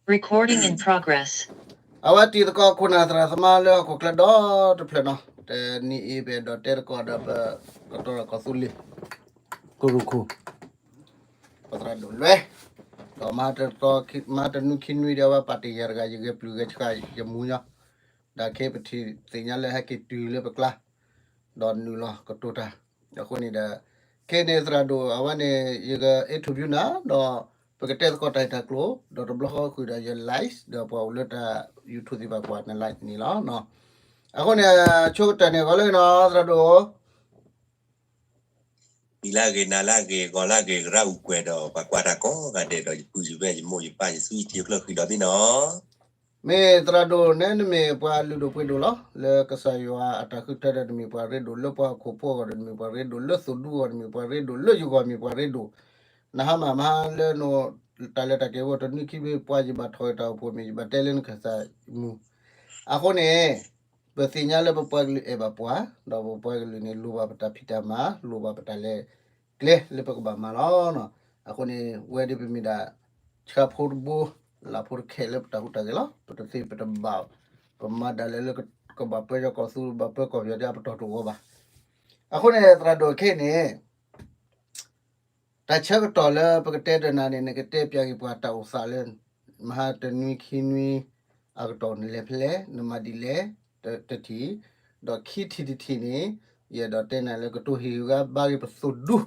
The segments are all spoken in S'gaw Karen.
Recording in progress. အဝဲတံၤသကိးခိၣ်နၢ်သရၣ်သမါလၢဟီၣ်ခိၣ်ချၢဒီတဖျၢၣ်နီၤ, တနံၤအံၤပအဲၣ်ဒိးတဲသကိးဒီးပ ကတီၤဒီးကီၢ်သူလ့ၤ ကရူၢ်ခိၣ် ပသရၣ်ဒိၣ်လွဲၢ်, ဒီးမၤတနွံခံနွံဒီးအဝဲပာ်တ့ၢ်ယၤတဂၤ ယဂဲၤပျုၢ်ဂဲၤဆှးယမူညီ, ဒီးခဲပထံၣ်သ့ၣ်ညါလၢဟဲက့ၤတုၤလၢပကျါ ဒီးနုာ်လီၤကတိၤတၢ်, အဃိန့ၣ်ဒီး ခဲန့ၣ်သရၣ်ဒိၣ် အဝဲန့ၣ် ယက interview နၤ ဒီးပကတဲသကိးတၢ်ဂ့ၢ်တၢ်ကျိၤ ဒီးတဘျီဃီဃုာ်ဒီးယ live ဒီးပှၤအိၣ်လၢတၢ် YouTube သ့ၣ်တဖၣ်ပှၤန live န့ၣ်လီၤ. အဃိန့ၣ် ဆိကတၢၢ်န့ၣ် ဂီၤလၢနီၤ သရၣ်ဒိၣ် နံၤလၢအဂ့ၤ နၤလၢအဂ့ၤ ဂီၤလၢအဂ့ၤ ကရၢ်အူကွဲၤဒီး ပှၤကွၢ်တၢ်ကိးဂၤဒဲးဒီး ယပုၢ်ယဝဲၢ် ယမိၢ်ယပၢ် ယသူယထံကျၢၢ်ဃံဒီးသ့ၣ်နီၤ. မ့ၢ်သရၣ်ဒိၣ်နဲ နမ့ၢ်ပှၤလုၢ်ဒိၣ်ပှ့ၤဒိၣ်လီၤ. လၢကစၢ်ယွၤအတၢ်ဃုထၢဒီး နမ့ၢ်ပှၤရ့ဒိၣ်လၢပှၤဟီၣ်ခိၣ်ဖိအဂီၢ်ဒီး နမ့ၢ်ပှၤရ့ဒိၣ်လၢသုးဒူအဂီၢ် နမ့ၢ်ပှၤရ့ဒိၣ်လၢယဂီၢ် မ့ၢ်ပှၤရ့ဒိၣ်, နဟါမၢ်မဟါလၢန တၢ်လဲၤတၢ်က့ၤဝဲတနွံခံဘ့ၣ် ပှၤယဘၣ်ထီၣ်တၢ်အိၣ်ဖှိၣ်မ့ၢ် ယဘၣ်တဲလၢနကစၢ်မူ, အဃိန့ၣ် ပသ့ၣ်ညါလၢပပှၤကလုာ်အဲၣ်ဘၣ်ပှၤ, ဒီးပပှၤကလုာ်န့ၣ် လိၣ်ဘၣ်ပတၢ်ဖံးတၢ်မၤ လိၣ်ဘၣ်ပတၢ်လဲၤကျဲလၢပကဘၣ်မၤလီၤ. အဃိန့ၣ် ဝဲဒၣ်ပမ့ၢ်ဒၣ် ဆှၢဖိတဘိ လၢဖိတခဲလၢပတၢ်ဟူးတၢ်ဂဲၤလီၤ. ပတသ့ပတဘၣ် ပမၤဒၣ်လဲာ်လၢကဘၣ်ပၢကီၢ်သူလ့ၤ ဘၣ်ပၢကီၢ်ပယီၤဒီး အပတီၢ်တအိၣ်ဘၣ်. အဃိန့ၣ် သရၣ်ဒိၣ်ခဲအံၤန့ၣ် တၢ်ဆၢကတီၢ်လၢပကတဲဒီးနၤန့ၣ် နကတဲပၠးက့ၤပှၤတၢ်အိၣ်သးလၢ မဟါတနွံခံနွံ အကတီၢ်နလဲၤဖဲလဲၣ် နမၤဒ်လဲၣ် တထံၣ်, ဒီးခံထံၣ်တထံၣ်န့ၣ် ယအဲၣ်ဒိးတဲနၤလၢကတိၤဟ့ၣ်ဂံၢ်ဘါက့ၤပသုးဒူ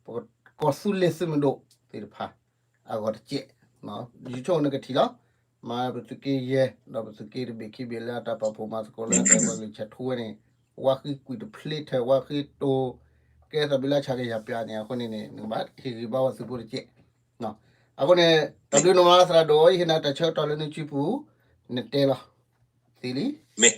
ပကီၢ်သူလ့ၤသုးမုၢ်ဒိၣ်သ့ၣ်တဖၣ် အဂီၢ်တကဲး, ယဆိကမိၣ်နကထံၣ်လီၤ. မ့ၢ်ပသုးက့ယဲၢ် ဒီးပသုးက့တဘ့ၣ်ခံဘ့ၣ်လၢအတၢ်ပာ်ဖှိၣ်မၤသကိးလၢတၢ်ပှၤကလုာ်ဆဲးထူဝဲန့ၣ် ဝါဃံကွံာ်တဖျ့ထၢၣ် ဝါဃံတိၤ ကဲသးဘံလၢဆၣ်ကယၤပၠးန့ၣ် အဃိန့ၣ်န့ၣ် နကဘၣ်ဟ့ၣ်ဂံၢ်ဘါဝဲသုးဖိတကဲး. အဃိန့ၣ် တၢ်ဘျုးနမၤသရၣ်ဒိၣ် ယဟ့ၣ်နၤတၢ်ဆၢကတီၢ်လၢနစုပူၤ နတဲလီၤ သ့လံ. မ့ၢ်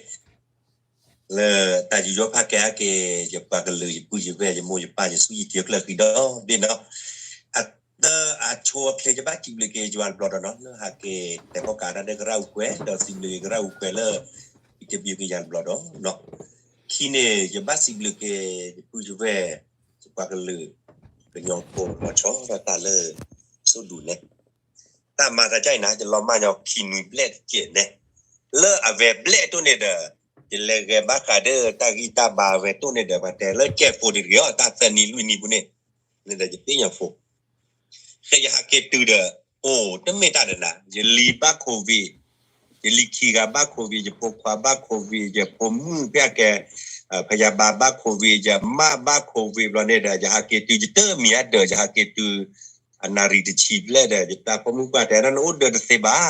လၢတၢ်ယူးယီၣ်ဖးကဲအါက့ၤ ယပှၤကလုာ် ယပုၢ်ယဝဲၢ် ယမိၢ်ယပၢ် ယသူယထံကျၢၢ်ဃံဒီဘ့ၣ်နီၤ, အတၢ်အဆိအချ့ ယဘၣ်စံးဘျုးက့ၤယွၤတဘျီဒီးနီၤ လၢဟးက့ၤတဲဖီၣ်ကးတၢ်လၢကရၢ်အူကွဲၤ ဒီးစံးဘျုးက့ၤကရၢ်အူကွဲၤလၢ interview က့ၤယၤတဘျီဒီး ခံန့ၣ် ယဘၣ်စံးဘျုးက့ၤ ယပုၢ်ယဝဲၢ် ယပှၤကလုာ် ကညီဖိလီၤဆီဒၣ်တၢ်လၢ ဆိၣ်ဒူန့ၣ် တၢ်မၤတၢ်ကအံၤနၤ ယလီၤမၢ်ညီခံနွံဘျဲၣ်တကဲးန့ၣ်, လၢအဝဲဘျဲၣ်တိၢ်န့ၣ်ဒီး ယလဲၤဂဲၤဘၣ်ဃးဒီးတၢ်ဂံၢ်တၢ်ဘါအဝဲတိၢ်န့ၣ်ဒီး ပှၤတဲလၢကဲဖိဒံးတဂ့ၤအီၤ တၢ်သၢနံၤလွံၢ်နံၤပူၤန့ၣ် န့ၣ်ဒီးယသ့ၣ်ညါဖိ ဃဲယဟးက့ၤတုၤဒီး အိၣ်တမ့ၢ်တၢ်ဒီးနၤ ယလံၤဘၣ် COVID, ယလံၤခံဂၤဘၣ် COVID, ယဖိခွါဘၣ် COVID, ယဖိမုၣ်ဖဲအကဲ ဖယၤဘးဘၣ် COVID, ယမၢ်ဘၣ် COVID ဘျီန့ၣ်ဒီး ယဟးက့ၤတုၤ ယတမံၤအဒၢး ယဟးက့ၤတုၤ အနၣ်ရံၣ်တဆံဘျဲၣ်ဒီး ယတၢ်ဖိမုၣ်ပှၢ်တဲ နအိၣ်ဒၢးတသ့ဘၣ်,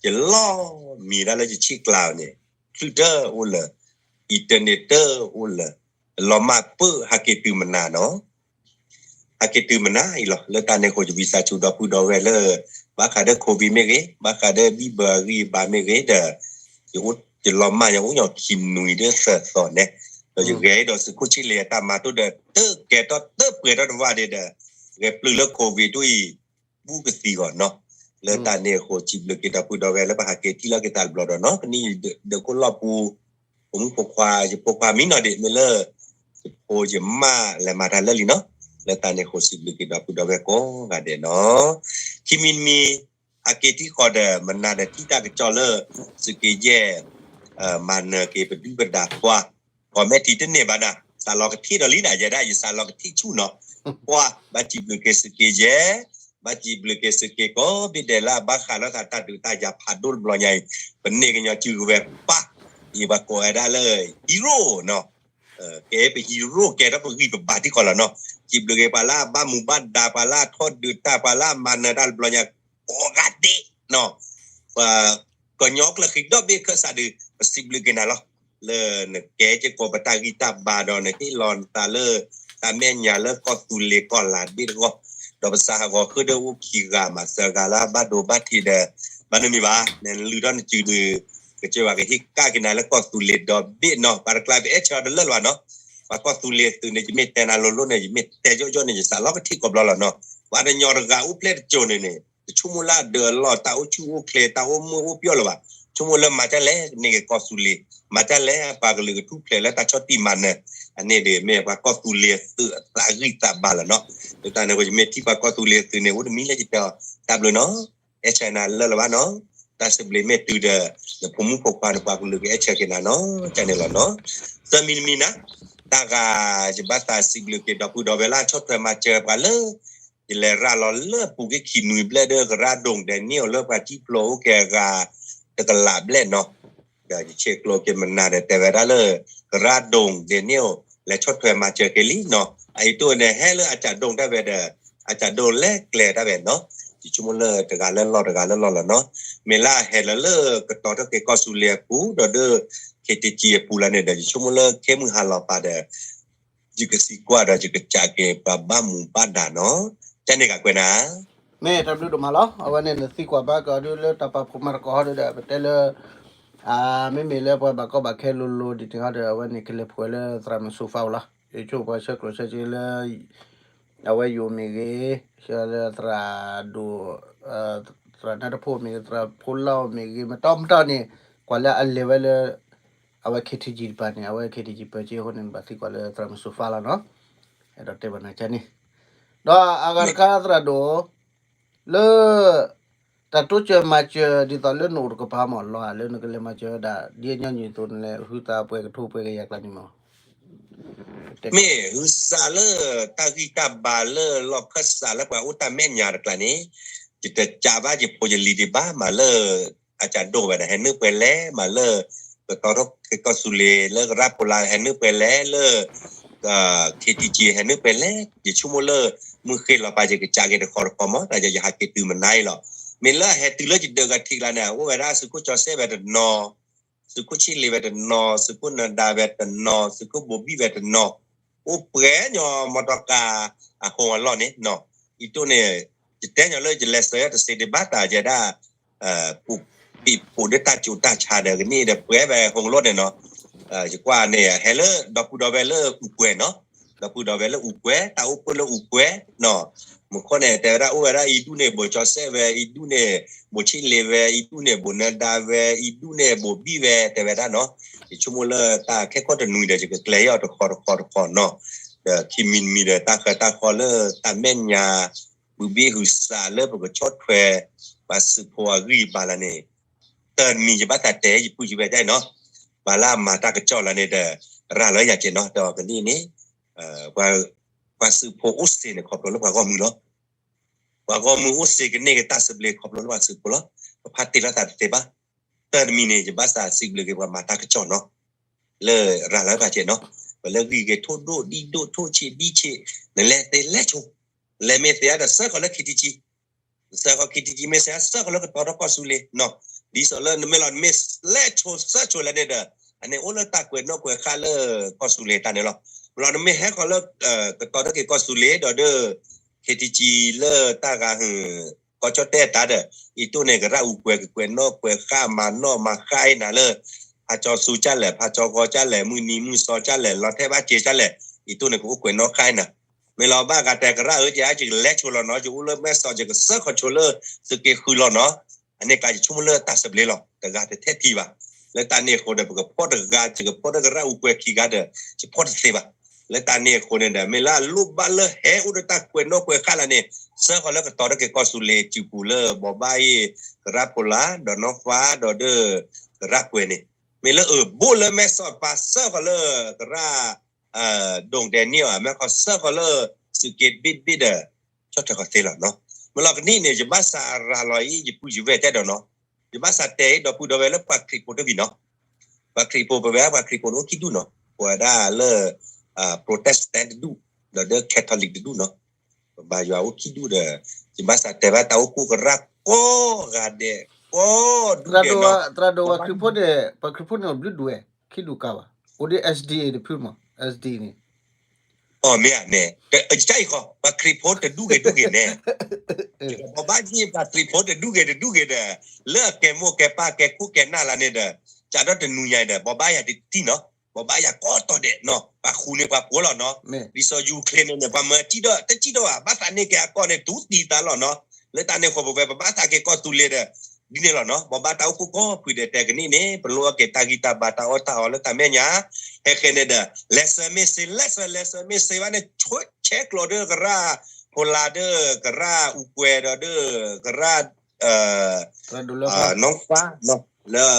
ယလီၤမံၤဒၣ်လၢယဆံးကျါန့ၣ် ချုးတအိၣ်လၢၤ, internet တအိၣ်လၢၤ, လီၤမၢ်ပၢၢ်ဟးက့ၤတုၤမနၤနီၤ ဟဲက့ၤတုၤမနၤအံၤလီၤ. လၢတၢ်န့ၣ်အဃိ ယဝံသးစူၤဒီပုၢ်ဒီဝဲၢ်လၢ ဘၣ်ဃးဒီး COVID မ့ၢ်ဂ့ၤ, ဘၣ်ဃးဒီးဘံၣ်ဘၢအဂံၢ်အဘါမ့ၢ်ဂ့ၤဒီး ယလီၤမၢ်ယအိၣ်ညီခံနွံဒီးသၢသီန့ၣ်, ဒီးယဂဲၤဒီးသုးခိၣ်ဆံလ့အတၢ်မၤတိၢ်ဒီး တကဲထီၣ်တပှဲၤထီၣ်တဝၢ်ဒံးဒီး ဂဲၤပျုၢ်လၢ COVID ဒ်အံၤ ဘူးကသံဂီၢ်နီၤ. လၢတၢ်န့ၣ်အဃိ စံးဘျုးက့ၤဒီပုၢ်ဒီဝဲၢ်လၢပဟးက့ၤထံၣ်လိာ်က့ၤတၢ်တဘျီဒီးနီၤ, ကနံၣ်ဒၢးခိၣ်လီၢ်ပူၤ ဖိမုၣ်ဖိခွါ ယဖိခွါမံနီၤဒံး မ့ၢ်လၢ ယဖိယမၢ်လဲၤမၤတၢ်လၢာ်လံနီၤ. လၢတၢ်န့ၣ်အဃိ စံးဘျုးက့ၤဒီပုၢ်ဒီဝဲၢ်ကိးဂၤဒဲးနီၤ. ခံမံၤတမံၤ ဟးက့ၤထံၣ်ဃီဒီး မနၤဒီးထံၣ်တၢ်ကစီၣ်လၢ သုးက့ယဲၢ် မၤနၢၤက့ၤပဒုၣ်ပဒါပှၤ ကိးမဲာ်ထံတန့ၢ်ဘၣ်နၤ, စးလီၤကထံၣ်ဒီးလံနၤ ယဲဒၣ်ယစးလီၤကထံၣ်ဆူၣ်နီၤ. ပှၤ ဘၣ်စံးဘျုးက့ၤသုးက့ယဲၢ်, ဘၣ်စံးဘျုးက့ၤသုးက့ကိးဘ့ၣ်ဒဲးလၢအဘၣ်ဃးလိာ်သးတၢ်ဒုးတၢ်ယၤဖးဒိၣ်တဘျီညါအံၤ, ပန့ၢ်ကညီစုကဝဲၤပၢ်, ယပှၤကိးဝဲဒၣ်လၢ hero နီၤ. ကဲပ hero ကဲထီၣ်ပဂံၢ်ပဘါထံကီၢ်လီၤနီၤ. စံးဘျုးက့ၤပှၤလၢအဘၣ်မူဘၣ်ဒါ ပှၤလၢအထီၣ်ဒုးတၢ် ပှၤလၢအမၤနၢၤတၢ်တဘျီညါ ကိးဂၤဒဲးနီၤ. ပှၤကညီကျၢၢ်ဃံဒီဘ့ၣ်ခၢၣ်စးဒုး ပစံးဘျုးက့ၤနၤလီၤ. လၢနကဲက့ၤကိးပတၢ်ဂံၢ်တၢ်ဘါဒီး နဟ့ၣ်လီၤနသးလၢ တၢ်မဲာ်ညါလၢကီၢ်သူလ့ၤကီၢ်လၤတဘ့ၣ်တဂီၢ်, ဒီးပစးဟးဂီၤဃုာ်ဒီးအိၣ်ခံဂၤမး သၢဂၤလၢအဘၣ်ဒိဘၣ်ထံးဒီး ဘၣ်နမံၤဘၣ် နလုၢ်ထီၣ်နစုဒုး ကစၢ်ယွၤကဟ့ၣ်ကဒါက့ၤနၤလၢကီၢ်သူလ့ၤဒီဘ့ၣ်နီၤ. ပှၤတကျါပအဲၣ်ဆၢအီၤတလၢာ်လၢၤဘၣ်နီၤ. ပှၤကီၢ်သူလ့ၤသုးန့ၣ် ယမ့ၢ်တဲနၤလိၤလိၤန့ၣ် ယမ့ၢ်တဲယိယိန့ၣ် ယစးလီၤကထံၣ်ကိးဘျီလီၤနီၤ. ပှၤတညီတဂၤအိၣ်ဖျဲၣ်တကၠိၤန့ၣ်န့ၣ် တဆိကမိၣ်လၢအဒၢးအလီၢ် တၢ်အိၣ်ဆူၣ်အိၣ်ချ့ တၢ်အိၣ်မုာ်အိၣ်ပျီၢ်လၢၤဘၣ်. ဆိကမိၣ်လၢမၤဒ်လဲၣ် ကန့ၢ်က့ၤကီၢ်သူလ့ၤ, မၤဒ်လဲၣ် ပှၤကလုာ်ကထူၣ်ဖျဲးလၢတၢ်ဆီၣ်တံၢ်မၤနၢၤ, အန့ၣ်ဒီးမ့ၢ်ပှၤကီၢ်သူလ့ၤသုးအသးဂံၢ်သးဘါလီၤနီၤ. လၢတၢ်န့ၣ်အဃိ ယမ့ၢ်ထံၣ်ပှၤကီၢ်သူလ့ၤသုးန့ၣ် အိၣ်တမံၤလၢယတဲအီၤ တၢ်ဘျုးနီၤ. အဲၣ်ဆၢနၤလၢလၢၤဘၣ်နီၤ. တၢ်သဘျ့မ့ၢ်တုၤဒီး နဖိမုၣ်ဖိခွါနပှၤကလုာ်ကအဲၣ်ဆၢက့ၤနၤနီၤ ကန့ၣ်လီၤနီၤ. သၢမံၤတမံၤနၤ တၢ်ဂၤ ယဘၣ်သးစံးဘျုးက့ၤ ဒီပုၢ်ဒီဝဲၢ်လၢအဆီၣ်ထွဲမၤစၢၤပှၤလၢ ယလဲၤရၤလီၤလၢပူၤကွံာ်ခံနွံဘျဲၣ်ဒီး ကရၢ်ဒိၣ်ဒဲးန့ၢ်အီၤလၢပှၤကံၣ်ဖျိအိၣ်က့ၤအဂၤ တကလးဘျဲၣ်နီၤ. ဒီးယဆဲးကျိးက့ၤမနၤဒီး တဲဝဲဒၣ်လၢ ကရၢ်ဒိၣ်ဒဲးန့ၢ်အီၤ လဲၤဆီၣ်ထွဲမၤစၢၤက့ၤလံနီၤ. အအံၤတိၣ်န့ၣ် ဟဲလၢအကးဒိၣ်တၢ်ဝဲဒီး အကးဒိၣ်လဲၤကျဲၤတၢ်ဝဲနီၤ. ယဆိကမိၣ်လၢတဂၤလၢလီၢ်တဂၤလၢလီၢ်လီၤနီၤ. မ့ၢ်လၢအဟဲလီၤလၢကတီၤထီၣ်က့ၤကီၢ်သူလ့ၤအပူၤ ဒီးဒ် ခ့တကံ အပူၤလီၤန့ၣ်ဒီး ယဆိကမိၣ်လၢခဲမုၢ်ဟါလီၤပာ်ဒီး ယကသံကွၢ်ဒီး ယကစးက့ၤပှၤဘၣ်မူဘၣ်ဒါနီၤ. ကန့ၣ်ကကွဲးနၤ မ့ၢ်တၢ်ဘျုးဒိၣ်မးလီၤ. အဝဲန့ၣ်နသံကွၢ်ဘၣ်ကဒီးလၢတၢ်ပာ်ဖှိၣ်မၤသကိးဟီဒီး ပတဲလၢ မ့မ့ၢ်လၢပှၤဘၣ်ကီဘၣ်ခဲလိၤလိၤဒ်န့ၣ်ဟီဒီး အဝဲန့ၣ်ကလဲၤဖှဲးလၢသရၣ်မုၣ်စိၤဖးအိၣ်လီၤ. ယဆိကမိၣ်ပှၤဆဲးကျိးဆဲးက့ၤလၢ အဝဲယိၤမ့ၢ်ဂ့ၤ, လၢသရၣ်ဒိၣ်, သရၣ်နၢတဖိမ့ၢ်ဂ့ၤ, သရၣ်ဖိလီမ့ၢ်ဂ့ၤ, မတီမတီန့ၣ် ကွၢ်လၢအလဲၤဝဲလၢ အဝဲ ခ့တကံ တပၤန့ၣ် အဝဲ ခ့တကံ ပၢၤက့ၤအဃိန့ၣ် ဘၣ်သံကွၢ်လၢသရၣ်မုၣ်စိၤဖးလီၤနီၤ. အဲၣ်ဒိးတဲဘၣ်နၤကန့ၣ်, ဒီးအဂၤတခါသရၣ်ဒိၣ် လၢ တၢ်တိစၢၤမၤစၢၤဒ်သိးလၢနအိၣ်တကပၤမ့ၢ်လီၤဧါ, လၢနကလဲၤမၤစၢၤဝဲဒၣ် ဒ်ညီနုၢ်အသိးန့ၣ်လဲၣ်, ဟုသးပှဲၤကထိပှဲၤကယၤကျါန့ၣ်မ့ၢ် မ့ၢ်ဟုသးလၢတၢ်ဂံၢ်တၢ်ဘါလၢလီၢ်ခၢၣ်စးလၢပှၤအိၣ်တၢ်မဲာ်ညါတကျါန့ၣ်, ယတကးဘၣ်ယဖိယလံၤဒံးဘၣ် မၤလၢ အကးဒိၣ်ဝဲဒၣ် ဟဲနုာ်ပှဲၤလဲၣ်, မၤလၢ ကတီၤထီၣ်ကီၢ်သူလ့ၤလၢကရၢဖိလါ ဟဲနုာ်ပှဲၤလဲၣ်, လၢ ခ့တကံ ဟဲနုာ်ပှဲၤလဲၣ်, ယဆိကမိၣ်လၢ မုၢ်ဃ့လီၤပာ်ယကစးက့ၤတခီတခီမ့ၢ် တၢ်ယဟးက့ၤတုၤမနၤအံၤလီၤ. မ့ၢ်လၢအဟဲတုၤလၢယဒၢးဂၤထံးကျါန့ၣ် အိၣ်ဝဲဒၣ်သုးခိၣ်ကၠီစဲးဝဲတနီၤ သုးခိၣ်ဆံးလ့ၤဝဲတနီၤ, သုးခိၣ်နၢၤဒါဝဲတနီၤ, သုးခိၣ်ဘိၤဘံၣ်ဝဲတနီၤ, အိၣ်ပှဲၤညီမီတီကးအဃိအလီၢ်န့ၣ်နီၤ. အံၤတိၣ်န့ၣ် ယတဲညီလၢယလဲၤစၢၤတစ့ဒံးဘၣ်တၢ်ယဲဒၣ် ပူၤပံးပိာ်ဒၣ်တၢ်ကၠိတၢ်ဆါဒီးကနံၣ်ဒီးပှဲၤဝဲဟိလီၢ်န့ၣ်နီၤ. ယကွၢ်န့ၣ် ဟဲလၢဒီပုၢ်ဒီဝဲၢ်လၢအူကွဲၤနီၤ, ဒီပုၢ်ဒီဝဲၢ်လၢအူကွဲၤ တၢ်အိၣ်ဖှိၣ်လၢအူကွဲၤနီၤ. မူခိၣ်န့ၣ် တဲဝဲဒၣ်အိၣ်ဝဲဒၣ်အံၤဒူၣ်န့ၣ် ဘိးကၠီစဲးဝဲ, အံၤဒူၣ်န့ၣ် ဘိးဆံးလ့ၤဝဲ, အံၤဒူၣ်န့ၣ် ဘိးနၢၤဒါဝဲ, အံၤဒူၣ်န့ၣ် ဘိးဘံၣ်ဝဲ တဲဝဲဒၣ်နီၤ. ယဆိကမိၣ်လၢတၢ်ခဲကီၢ်တနွံဒီး ယကကျဲၤအီၤတခီတခီတခီနီၤ. ဒီးခံမံၤတမံၤဒီး တၢ်ဃၢတၢ်ဃီလၢတၢ်မဲာ်ညါ ဘုဘ့ၣ်ဟုးစးလၢပကဆီၣ်ထွဲ ပှၤသုးဖိအဂံၢ်အဘါလၢန့ၣ်, တၢ်တမံၤယဘၣ်သးတဲ ယပုၢ်ယဝဲၢ်ဒၣ်နီၤ, ပှၤလၢအမၤတၢ်ကစီၣ်လၢန့ၣ်ဒီး ရၤလီၤယၤကဲနီၤ. ဒီးကနံၣ်န့ၣ် ပှၤသုးဖိအိၣ်စ့န့ၣ် ခီဖျိလၢပှၤဂီၢ်မုၢ်လီၤ. ပှၤဂီၢ်မုၢ်အိၣ်စ့ကန့ၢ်က့ၤတၢ်သဘျ့ ခီဖျိလၢပှၤသုးဖိလီၤ. ပဖးတ့ၢ်လိာ်သးတသ့ဘၣ်. တၢ်တမံၤန့ၣ် ယဘၣ်သးစံးဘျုးက့ၤပှၤမၤတၢ်ကစီၣ်နီၤ, လၢရၤလီၤပာ်ကဲနီၤ, ပလဲၤဂံၢ်ဂ့ၤထိၣ်ဒိၣ်ဒံၣ်ဒိၣ်ထိၣ်ဆံးဒံၣ်ဆံး, နလဲၤသ့လဲၤဆိ, လဲၤမ့ၢ်သ့ဒီးစၢဃီၤလၢ ခ့တကံ, စၢဃီၤ ခ့တကံ မ့ၢ်သ့ဒီးစၢဃီၤလၢကတီၤထီၣ်ကီၢ်သူလ့ၤနီၤ. ဒ်သိးလၢနမ့ၢ်လီၤ နမ့ၢ်လဲၤဆိစၢဆိလဲၣ်န့ၣ်ဒီး အန့ၣ်အိၣ်လၢတၢ်ကွဲးနီၣ်ကွဲးဃါလၢကီၢ်သူလ့ၤတၢ်န့ၣ်လီၤ. မ့ၢ်လီၤ နမ့ၢ်ဟဲဃီၤလၢ ကတီၤထီၣ်က့ၤကီၢ်သူလ့ၤဒီးဒ် ခ့တကံ လၢတၢ်ဂၤဟုၣ် ကီၢ်ကၠီၣ်တဲၣ်တၢ်ဒီး အံၤတိၣ်န့ၣ် ကရၢ်အူကွဲၤကကွဲးနီၣ်ကွဲးဃါမၤနီၣ်မၤဃါအံၤနၤလၢ ဖးကၠီသူကၢ်လဲၣ် ဖးကၠီဂီၤကၢ်လဲၣ် မုၢ်နံၤမုၢ်သီကၢ်လဲၣ် လီၤထဲဘၣ်က့ၤကၢ်လဲၣ် အံၤတိၣ်န့ၣ် ကအိၣ်ကွဲးနီၣ်ဃါအံၤနၤ. မ့ၢ်လီၤဘၣ်ဂၤတဲကရၢ်ဧၢ ယကလဲၤဆိလီၤနီၤ ယအိၣ်လၢမဲၢ်ဆီး ယကစၢဃီၤဆိလၢ သုးက့ဃုလီၤနီၤ. အန့ၣ်ကျါယဆိကမိၣ်လၢတၢ်သဘျ့လီၤ တဂၤတထဲထံၣ်ဘၣ်. လၢတၢ်န့ၣ်အဃိဒီး ပကဖီၣ်တဂၤ ယကဖီၣ်ဒီးကရၢ်အူကွဲၤခံဂၤဒီး ယဖီၣ်တသ့ဘၣ်. လၢတၢ်န့ၣ်အဃိန့ၣ်ဒီး မ့ၢ်လၢအလိၣ်ဘၣ်လၢဟဲအိၣ်ဒီးတၢ်ကွဲးနီၣ်ကွဲးဃါလၢန့ၣ် စၢဃီၤလၢကတီၤထီၣ်က့ၤကီၢ်သူလ့ၤ စုပူၤလၢဘိးဘၣ်အံၤ ကရၢ်ဖိလါ ဒီးနီၢ်ဃါ ဒီးဒ် ကရၢ်ကွဲၤန့ၣ် မ့ၢ်လၢအဘိၣ်လၢမဲၢ်ဆီးတပၤ စၢဃီၤလၢကရၢ် ဒိၣ်ဒဲးန့ၢ်အီၤ မ့ၢ်ခီစၢဃီၤလၢ သုးက့ဘ့ၣ်ဘ့ၣ်ဒီး ဆီၣ်ထွဲဃီၤသ့လီၤနီၤ. မ့ၢ်လီၤကနံၣ်န့ၣ် ယဘၣ်စးရၤလီၤအံၤ ယပုၢ်ယဝဲၢ်တဲဒီးနီၤ, ယဘၣ်စးတဲအံၤ ဒီပုၢ်ဒီဝဲၢ်လၢပှၤခရံာ်ဖိတဂ့ၤနီၤ. ပှၤခရံာ်ဖိ ပဝဲဒၣ်ပှၤခရံာ်ဖိန့ၣ်အိၣ်ခံဒူၣ်နီၤ, ပဝဲဒၣ်လၢ Protestant တဒူၣ် ဒီးဒ် Catholic တဒူၣ်နီၤ. ပဘါယွၤအိၣ်ခံဒူၣ်ဒီး ယဘၣ်စးတဲဘၣ်တၢ်အိၣ်ဖှိၣ်ကရၢ်ကိးဂၤဒဲး ကိးဒူၣ်ဒဲးနီၤ. သရၣ်ဒိၣ်ဝဲခရံာ်ဖိန့ၣ် ပှၤခရံာ်ဖိန့ၣ်ဘျုးဒွဲၣ် ခံဒူၣ်ကါဘၣ်, အိၣ်ဒ် SDA တဖုမး SD န့ၣ် အမ့ၢ်ဧါန့ၣ်, ကစၢ်အံၤဃီ ပှၤခရံာ်ဖိတဒူၣ်ဂ့ၤဒူၣ်ဂ့ၤန့ၣ်, ဘိးဘၣ်ယဲၢ်ပှၤခရံာ်ဖိတဒူၣ်ဂ့ၤတဒူၣ်ဂ့ၤဒီး လၢအကဲမိၢ်ကဲပၢ်ကဲခိၣ်ကဲနၢ်လၢန့ၣ်ဒီး ကးဒီးတနံၤညါအံၤဒီး ဘိးဘၣ်ယၤတထံၣ်နီၤ, ဘိးဘၣ်ယၤကိးတီၤဒဲးနီၤ, ပှၤဃုန့ၢ်ပှၤဖိလီၤနီၤ. လံာ်စီဆှံအူချ့န့ၣ်န့ၣ် ပှၤမၤစံၣ်ဒီး တစံၣ်ဒီးဘၣ်, ဘၣ်သးန့ၢ်က့ၤအကီၢ်န့ၣ် တူၢ်တံာ်သးလီၤနီၤ. လၢတၢ်န့ၣ်အဃိ ပဝဲပဘၣ်သးက့ၤကီၢ်သူလ့ၤဒီး ဒ်န့ၣ်လီၤနီၤ. ဘိးဘၣ်တၢ်အိၣ်ဖှိၣ်ကိးဖုဒဲးတဲကနံၣ်န့ၣ် ပလိၣ်အက့ၤတၢ်ဂံၢ်တၢ်ဘါတၢ်အီၣ်တၢ်အီလၢတၢ်မဲာ်ညါ, ဟဲဃဲန့ၣ်ဒီး လဲၤစၢၤမ့ၢ်စ့ လဲၤစၢၤ လဲၤစၢၤမ့ၢ်စ့ဘၣ်န့ၣ် ဆဲးကျိးဒီးကရၢ်ဖိလါဒီး ကရၢ်အူကွဲၤဒီး ကရၢ် နီၢ်ကွၢ်နီၤ လၢ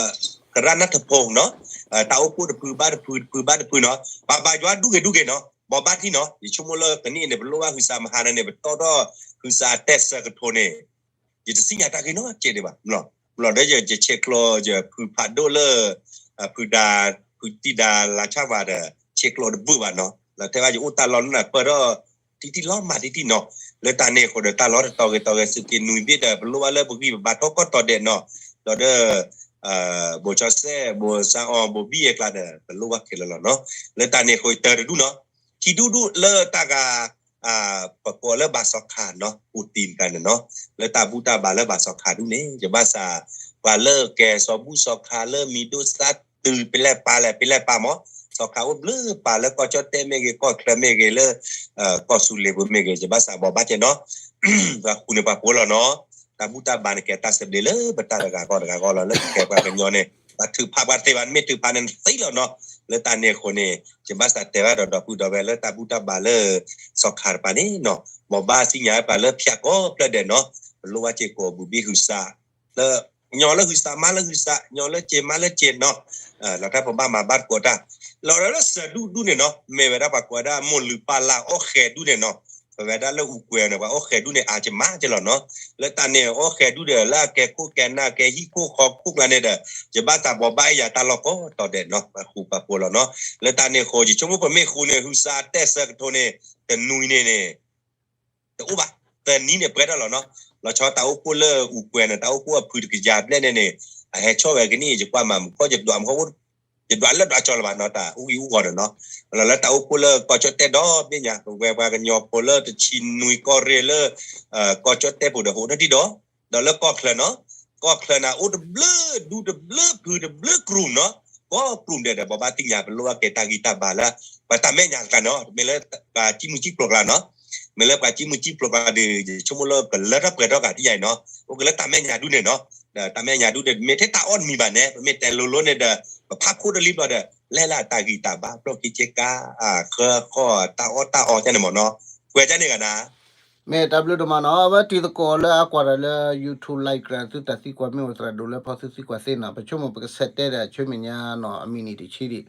ကရၣ်နၢ်ထဖိနီၤ တၢ်အိၣ်ဖှိၣ်တဖုဘၣ်တဖု တဖုဘၣ်တဖုနီၤ ပှၤဘါယွၤဒူၣ်ဂ့ၤဒူၣ်ဂ့ၤနီၤ ဘိးဘၣ်ထံနီၤ ယဆိကမိၣ်လၢကနံၣ်အံၤန့ၣ် ပလိၣ်ဘၣ်ဟုသးမဟါန့ၣ် ပတီၢ်ထီၣ်ဟုသးတဲဆၢကထိန့ၣ် ယတသ့ၣ်ညါတၢ်ဂ့ၢ်နီတကဲဒံးဘၣ် လီၤဒီးယဆဲးကျိးယဖုဖးဒိၣ်လၢ ဖုဒါ ဖုတံၢ်ဒါလါဆၣ်ဝါဒီး ဆဲးကျိးတဘၣ်ဘၣ်နီၤ လီၤတဲဘၣ်ယအိၣ်တၢ်လီၢ်လၢနၢ်ပၢၢ်ထီၣ် ထံထံၣ်လီၤမၤထံထံၣ်နီၤ လၢတၢ်န့ၣ်အဃိဒီးတၢ်လီၢ်တတီၤဂ့ၤတီၤဂ့ၤ သုးက့နွံဘ့ၣ်ဒီး ပလိၣ်ဘၣ်လၢပဂံၢ်ပဘါထီၣ်ကီၢ်တီၤဒဲးနီၤ လီၤဒီး ဘိးကၠီစဲၣ် ဘိးစါအီၤ ဘိးဘံၣ်အဲကျါဒီး ပလိၣ်ဘၣ်ခဲလၢာ်လီၤနီၤ လၢတၢ်န့ၣ်အဃိတၢ်တဒူၣ်နီၤ ခံဒူၣ်ဒူၣ်လၢတၢ်ဂၤ ပကိးလၢဘၣ်စီၤခါနီၤ ပူၤတံၣ်တခါန့ၣ်နီၤ လၢတၢ်ဘူၣ်တၢ်ဘါလၢဘၣ်စီၤခါဒူၣ်န့ၣ် ယဘၣ်စး ပှၤလၢကဲစီၤဘူၣ်စီၤခါလၢမံၤဒိၣ်သၣ်တုၤပလဲၣ်ပာ်လဲၣ် ပလဲၣ်ပာ်မး စီၤခါအိၣ်ဘျုးပာ်လၢကီၢ်ကၠီၣ်တဲၣ်မ့ၢ်ဂ့ၤ ကီၢ်ချၢမ့ၢ်ဂ့ၤ လၢ ကီၢ်သူလ့ၤပူၤမ့ၢ်ဂ့ၤ ယဘၣ်စးဘိးဘၣ်ကဲနီၤ ပှၤဃုန့ၢ်ပှၤဖိလီၤနီၤ တၢ်ဘူၣ်တၢ်ဘါန့ၣ်ကဲတၢ်သဘျ့လၢပတၢ်တဂၤဂီၢ်တဂၤဂီၢ်လီၤ လၢပကဲပှၤကညီန့ၣ် ပှၤထုးဖးပှၤသ့ဘၣ် မ့ၢ်ထုးဖးန့ၣ်သ့လီၤနီၤ လၢတၢ်န့ၣ်အဃိန့ၣ် ယဘၣ်စးတဲဘၣ်ဒီးဒီပုၢ်ဒီဝဲၢ်လၢတၢ်ဘူၣ်တၢ်ဘါလၢ စီၤခါတပၤန့ၣ်နီၤ ဘိးဘၣ်သ့ၣ်ညါပှၤလၢဖၠးကိးဖျၢၣ်ဒဲးနီၤ ပလိၣ်ဘၣ်စ့ၢ်ကီးဘူးဘ့ၣ်ဟုသး လၢ ညီလၢဟုသး မါလၢဟုသး ညီလၢစ့မါလၢစ့နီၤ လီၤတၢ်ပဘၣ်မၤဘၣ်တကိးတၢ် လီၤဒီးလၢစၢၤဒူၣ်ဒူၣ်န့ၣ်နီၤ မ့ၢ်ဝဲဒၣ်ပှၤကိးဝဲဒၣ်မိၢ်လုၢ်ပၢ်လၢ်အီၣ်ဃဲၤဒူၣ်န့ၣ်နီၤ ပဝဲဒၣ်လၢအူကွဲၤန့ၣ် ပှၤအီၣ်ဃဲၤဒူၣ်န့ၣ် အါကမၣ်ကလီၤနီၤ လၢတၢ်န့ၣ် အီၣ်ဃဲၤဒူၣ်ဒီး လၢအကဲခိၣ်ကဲနၢ်ကဲဟံၣ်ခိၣ်ဃီခိၣ်ကျါန့ၣ်ဒီး ယဘၣ်သးဘိးဘၣ်အံၤယၤတၢ်လီၢ်ကိးတီၤဒဲးနီၤ ပှၤဃုပှၤဖိလီၤနီၤ လၢတၢ်န့ၣ်အဃိ ယဆိကမိၣ်ပမ့ၢ်ဃုန့ၣ် ဟုသးတဲဆၢကထိန့ၣ် တနွံန့ၣ်န့ၣ် တအိၣ်ဘၣ် တနံၤန့ၣ်ပှဲၤထီၣ်လီၤနီၤ လီၤဆီတၢ်အိၣ်ဖှိၣ်လၢအူကွဲၤန့ၣ် တၢ်အိၣ်ဖှိၣ်အဖုတကယၤဘျဲၣ်န့ၣ်န့ၣ် အဟဲဆီၣ်ဝဲကနံၣ် ယကွၢ်မၤမူခီၣ် ယဒွးမူခီၣ် ယဒွးလၢဒွးကၠီလၢၤဘၣ်နီၤ တၢ်အူဂံၢ်အူဂီၤန့ၣ်နီၤ လၢတၢ်အိၣ်ဖှိၣ်လၢကီၢ်ကၠီၣ်တဲၣ်ဒီဘ့ၣ်ညါ ပဝဲပှၤကညီဖိလၢတဆံနွံကီၢ်ရ့ၣ်လၢ ကီၢ်ကၠီၣ်တဲၣ်ပူၤဒီး ဟိးထီၣ်ဒံးဒီး ဒီးလၢကီၢ်ချၢနီၤ ကီၢ်ချၢန့ၣ် အိၣ်တဘျုးဒူတဘျုးဖုတဘျုးကရူၢ်နီၤ ကိးကရူၢ်ဒဲးဒီး ဘိးဘၣ်သ့ၣ်ညါ ပလိၣ်ဘၣ်ကဲတၢ်ဂံၢ်တၢ်ဘါလၢ ပှၤတၢ်မဲာ်ညါတခါနီၤ မ့ၢ်လၢပှၤကံမုၢ်ကံပျိၤကျါနီၤ မ့ၢ်လၢပှၤကံမုၢ်ကံပျိၤကျါဒီး ယဆိကမိၣ်လၢကလၢထီၣ်ပှဲၤထီၣ်ကးထံၣ်ယၤအံၤနီၤ အိၣ်ကလၢတၢ်မဲာ်ညါဒူၣ်န့ၣ်နီၤ ဒီးတၢ်မဲာ်ညါဒူၣ်ဒီး မ့ၢ်ထဲတၢ်အီၣ်တမံၤဘၣ်န့ၣ် ပမ့ၢ်တဲလိၤလိၤန့ၣ်ဒီး ပဖးခိၣ်တလံၤဘျီဒီး လဲၤလၢတၢ်ဂံၢ်တၢ်ဘါ ပျီၢ်ခံဆ့ကၤ ဃၢဃီ တၢ်အီၣ်တၢ်အီကဲန့ၣ်မ့ၢ်နီၤ ကွဲးကဲန့ၣ်ဂၤနၤ မ့ၢ်တၢ်ဘျုးဒိၣ်မးနီၤ အဝဲတံၤသကိးလၢအကွၢ်တၢ်လၢ YouTube live ကြၢး သုတၢ်သံကွၢ်မ့ၢ်အိၣ်သရၣ်ဒိၣ်လၢဖီသုသံကွၢ်သ့နီၤ ပဆိကမိၣ်ပကဆဲးတဲဒီးဆၢမဲာ်ညါနီၤ အမံးနံးတဆံဒံး